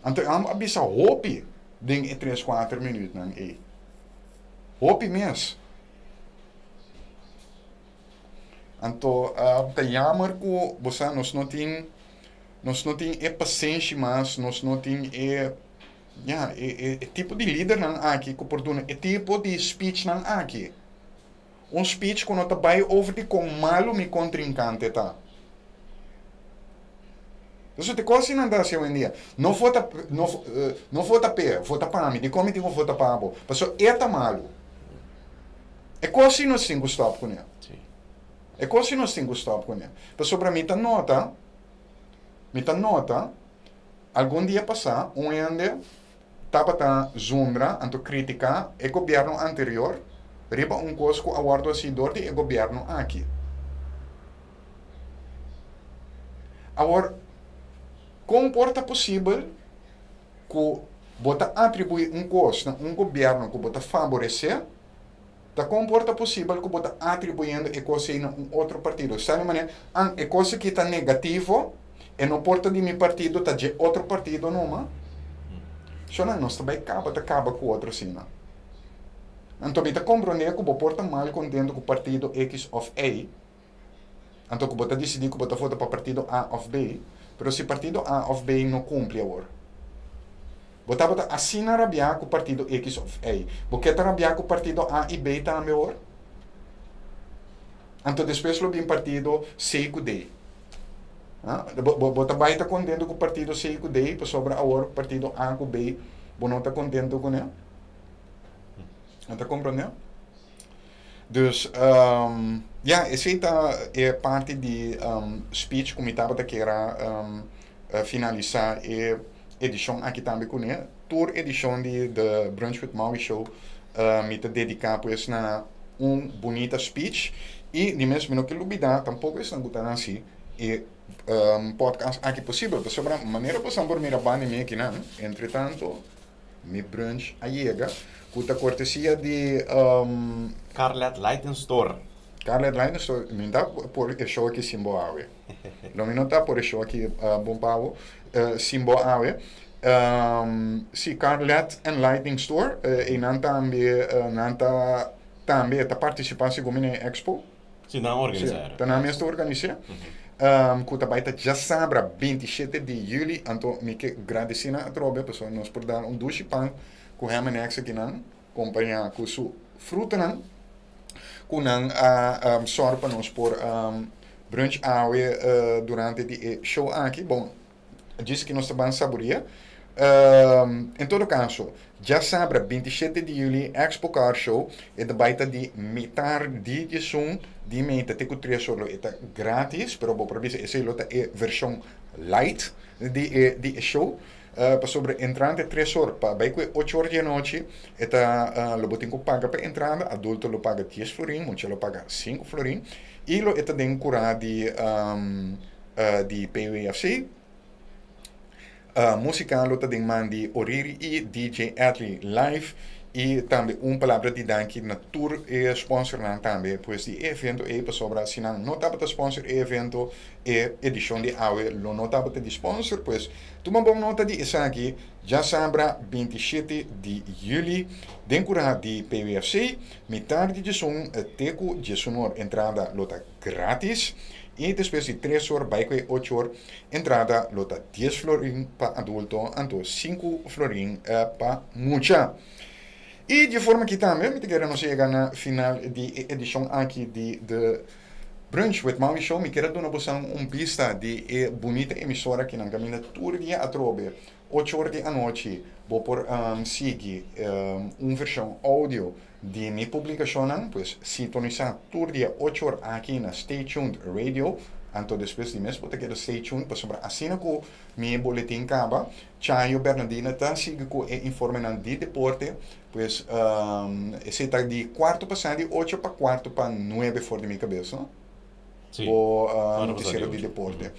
[SPEAKER 1] Anto a bisa hopi den e tres, kuater minuutnan ei. Hopi mes. Anto ta jammer ku bo sa nos no tin nos no tin e pasenshi mas, nos no tin e ya e e tipo di lidernan aki ku por duna e tipo di speechnan aki. Un speech ku no ta bai over di kon malu mi kontrinkante ta. Entonces te kos nan ta hasi awendia. No vota no no vota p'e, vota pa mi. Dikon mi tin ku vota pa bo? Pasobra e ta malu. E kos si nos tin ku stòp kuné. E kos si nos tin ku stòp kuné. Pasobra mi ta nota, mi ta nota algun dia pasá un hende tabata zundra anto kritiká e gobièrnu anterior riba un kos ku a wòrdu hasi dor di e gobièrnu aki. Awor, kon por ta posibel ku bo ta atribuí un kos na un gobièrnu ku bo ta faboresé? Ta kon por ta posibel ku bo ta atribuyendo e kos ei na un otro partido? Sa di manera, an, e kos aki ta negativo, e no por ta di mi partido, ta dje otro partido numa. Shonnan, nos ta bai kaba ta kaba ku otro asina. Anto mi ta komprondé ku bo por ta mal kontento ku partido X òf Y, Anto ku bo ta disidí ku bo ta vota pa partido A òf B, pero si partido A òf B no kumpli awor? Bo tabata asina rabiá ku partido X òf Y, bo ke ta rabiá ku partido A i B tambe awor? Anto despues lo bin partido C ku D. Bo ta bai ta kontentu ku partido C ku D pasobra awor partido A ku B bo no ta kontentu kuné? Bo ta komprondé? Dus, ya, esei ta e parti di speech ku mi tabata kier a finalisá e edishon aki tambe kuné. Tur edishon di The Brunch with Maui Show mi ta dediká pues na un bunita speech i di mes mi no ke lubidá tampoko esnan ku ta hasi e podcast aki posibel pasobra manera boso por mira banda di mi akinan entretanto Mi brunch a yega ku ta kortesia di.
[SPEAKER 3] Carlet Lighting Store.
[SPEAKER 1] Carlet Lighting Store, mi ta por e show aki sin bo awe. Lo mi no ta por e show aki bon pa bo sin bo awe. Si Carlet and Lighting Store einan tambe nan ta tambe ta partisipa segun mi na e expo.
[SPEAKER 3] Si nan organisá.
[SPEAKER 1] Si, ta nan mes ta organis'é. Ku ta bai ta djasabra 27 di yüli. Anto mi ke gradisí nan atrobe pasobra nos por dal un dushi pan ku ham en eggs akinan kompañá ku su frutanan ku nan a sòru pa nos por brunch awe durante di e show aki. Bon, Djis ki nos ta ban saboria. En todo kaso, djasabra 27 di juli Expo Car Show e ta bai ta di mitar di diesun di mei ta te ku tres or lo e ta gratis, pero bo por bisa esei lo ta e vershon light di e di e show. Pasobra entrante tres or pa bai ku e ocho or di anochi e ta lo bo tin ku paga pa entrada, adulto lo paga dies florin, mucha lo paga sinku florin i lo e ta den kurá di di PWFC. Músika lo ta den man di Oriri i DJ Adley live i tambe un palabra di danki na tur e sponsornan tambe pues di e evento ei pasobra si nan no tabata sponsor e evento e edishon di awe lo no tabata di sponsor pues tuma bon nota di esaki djasabra 27 di juli den kura di PWFC mitar di djesun te ku djesunor entrada lo ta gratis i despues di tres or bai ku e ocho or entrada lo ta dies florin pa adulto anto sinku florin pa mucha. I di e forma aki tambe mi ta kere nos yega na final di e edishon aki di The Brunch with Maui Show. Mi kier a duna bosan un bista di e bunita emisora aki nan kaminda tur dia atrobe ocho or di anochi bo por sigui un vershon audio Di mi publikashonnan, pues sintonisá tur dia ocho or aki na Stay Tuned Radio. Anto despues di mes bo ta keda stay tuned pasobra asina ku mi boletin kaba, Chayo Bernardina ta sigui ku e informenan di deporte. Pues esei ta di kuarto pasá di ocho pa kuarto pa nuebe for di mi kabes, no?
[SPEAKER 3] Sí,
[SPEAKER 1] Bo
[SPEAKER 3] kuarto pasá di
[SPEAKER 1] notisiero di
[SPEAKER 3] ocho.
[SPEAKER 1] deporte.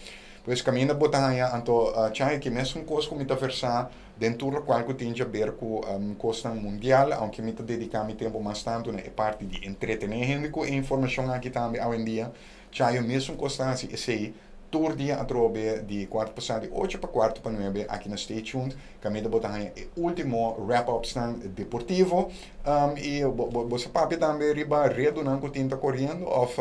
[SPEAKER 1] Pues kaminda bo ta haña anto Chayo ki mesun kos ku mi ta versá den tur lokual ku tin djaber ku kosnan mundial, aunke mi ta dediká mi tempu mas tantu na e parti di entretené hende ku e informashon aki tambe awendia. Chayo mesun kos ta hasi esei tur dia atrobe di kuarto pasá di ocho pa kuarto pa nuebe aki na Stay Tuned kaminda bo ta haña e ultimo wrap upsnan deportivo. I bo sa papia tambe riba redonan ku tin ta koriendo òf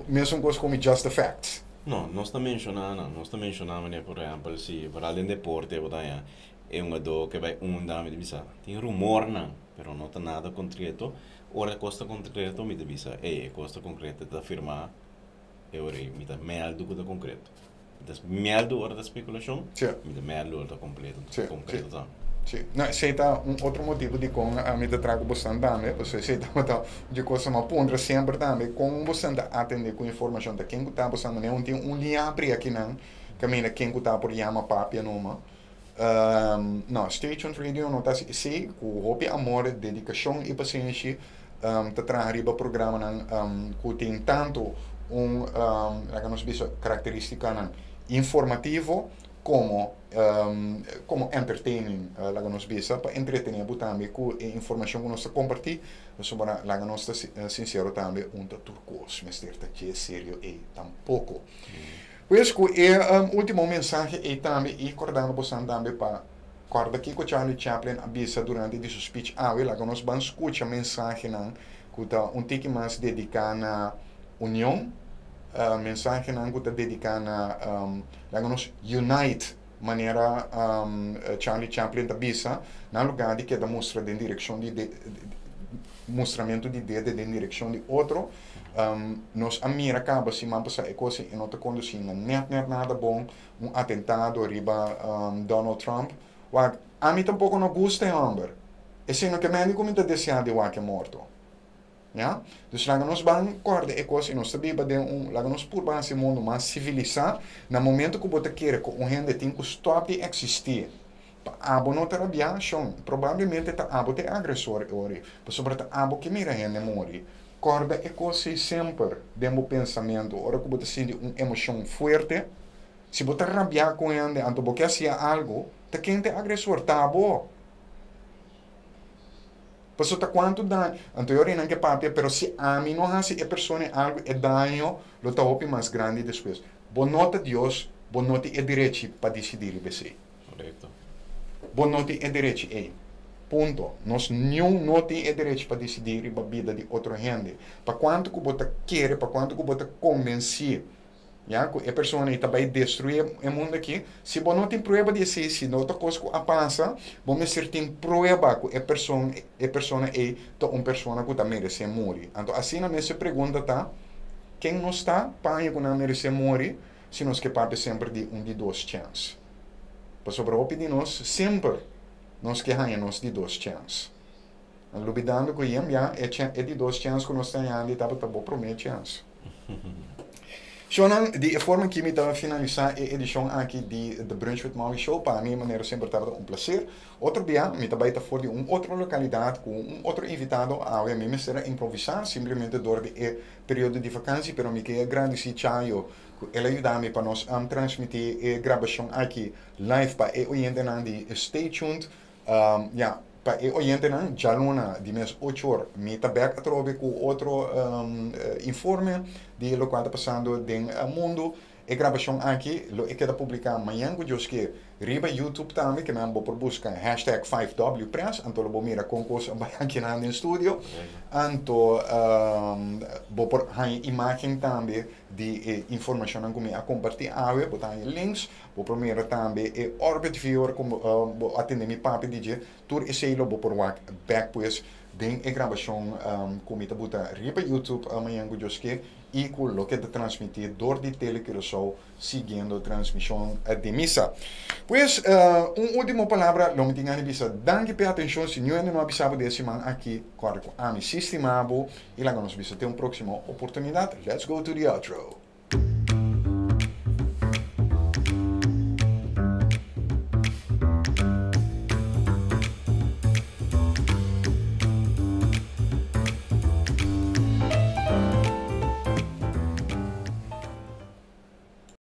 [SPEAKER 1] mesun kos komo just the facts?
[SPEAKER 3] No, nos ta menshoná nan. Nos ta menshoná manera por ehèmpel si foral den deporte bo ta haña e hungadó ke bai unda mi ta bisa tin rumornan pero no ta nada konkreto. Ora e kos ta konkreto mi ta bisa ey e kos ta konkreto ta firmá e ora ey mi ta mèldu ku ta konkreto. Mi ta mèldu ora ta spekulashon, mi ta mèldu ora ta kompleto, konkreto tambe.
[SPEAKER 1] Sí, no, esei ta un otro motibu dikon mi ta traha ku bosan tambe, pasobra esei tabata un di e kosnan ku mi a puntra semper tambe, kon bosan ta atendé ku informashon, ta ken ku ta bosan manera un tin un liapri akinan kaminda ken ku ta por yama papia numa. No, Stay Tuned Radio no ta hasi esei, ku hopi amor, dedikashon i pasenshi ta traha riba programanan ku tin tantu un, laga nos bisa, karakteristikanan informativo komo komo entertaining, laga nos bisa, pa entretené bo tambe ku e informashon ku nos ta kompartí, pasobra laga nos ta sinsero tambe, un ta tur kos mester ta dje serio ei tampoko. Pues ku e último mensahe ei tambe i kordando bosan tambe pa kòrda kiko Charlie Chaplin a bisa durante di su speech awe, laga nos ban skucha mensahenan ku ta un tiki mas dediká na union, mensahenan ku ta dediká na laga nos unite manera Charlie Chaplin ta bisa, na lugá di keda mustra den direkshon di mustramentu di dede den direkshon di otro. Nos a mira kaba siman pasá e kos ei no ta kondusí na nèt nèt nada bon, un atentado riba Donald Trump. Wak, ami tampoko no gusta e hòmber. Esei no ke mende ku mi ta deseá di wak e morto. Ya? Dus laga nos ban kòrda e kos i nos ta biba den un, laga nos purba hasi e mundu mas sivilisá. Na momento ku bo ta kere ku un hende tin ku stòp di eksistí, pa abo no ta rabiá, shon, probablemente ta abo ta e agresor e ora ei, pasobra ta abo ke mira hende muri. Kòrda e kos ei semper den bo pensamentu ora ku bo ta sinti un emoshon fuerte. Si bo ta rabiá ku hende anto bo ke hasié algu, ta ken ta e agresor? Ta abo. Pasobra ta kuantu daño, anto e ora nan ke papia, pero si ami no hasi e persona e algu, e daño lo ta hopi mas grandi despues. Bo no ta Dios, bo no tin e derechi pa disidí riba esei.
[SPEAKER 3] Korekto.
[SPEAKER 1] Bo no tin e derechi ei. Punto. Nos niun no tin e derechi pa disidí riba bida di otro hende. Pa kuantu ku bo ta kere, pa kuantu ku bo ta konbensí Ya, ku e persona ei ta bai destruí e mundu aki. Si bo no tin prueba di esei, si no ta kos ku a pasa, bo mester tin prueba ku e person, e persona ei ta un persona ku ta meresé muri. Anto asina mes e pregunta ta, Ken nos ta pa haña ku nan meresé muri si nos ke papia semper di un di dos chèns? Pasobra hopi di nos semper nos ke haña nos di dos chèns. Lubidando ku yem ya e e di dos chèns ku nos ta hañando ei tabata bo promé chèns. Shownan, di e forma aki mi ta finalisá e edishon aki di The Brunch with Maui Show. Pa mi, manera semper tabata un plaser. Otro bia mi ta bai ta for di un otro lokalidat ku un otro invitado. Awe mi mester a improvisá simplemente dor di e periodo di vakansi, pero mi ke gradisí Chayo ku el a yuda mi pa nos transmití e grabashon aki live pa e oyentenan di Stay Tuned. Ya, pa e oyentenan, djaluna di mes ocho or mi ta bek atrobe ku otro informe di lokual ta pasando den mundu. E grabashon aki lo e keda publiká mañan ku Dios ke riba YouTube tambe, ke nan bo por buska hashtag 5wpress, anto lo bo mira kon kos a bai akinan den studio. Anto bo por haña imágen tambe di e informashonnan ku mi a kompartí awe, bo ta haña links. Bo por mira tambe e Orbit Viewer ku bo a tende mi papia di dje. Tur esei lo bo por wak bek pues den e grabashon ku mi ta buta riba YouTube mañan ku Dios ke i ku lo keda transmití dor di Tele Curaçao siguiendo transmishon di misa. Pues un último palabra lo mi tin gana di bisa danki p'e atenshon. Si niun hende no a bisa bo di e siman aki kòrda ku ami si stima bo i laga nos bisa te un próksimo oportunidat. Let's go to the outro.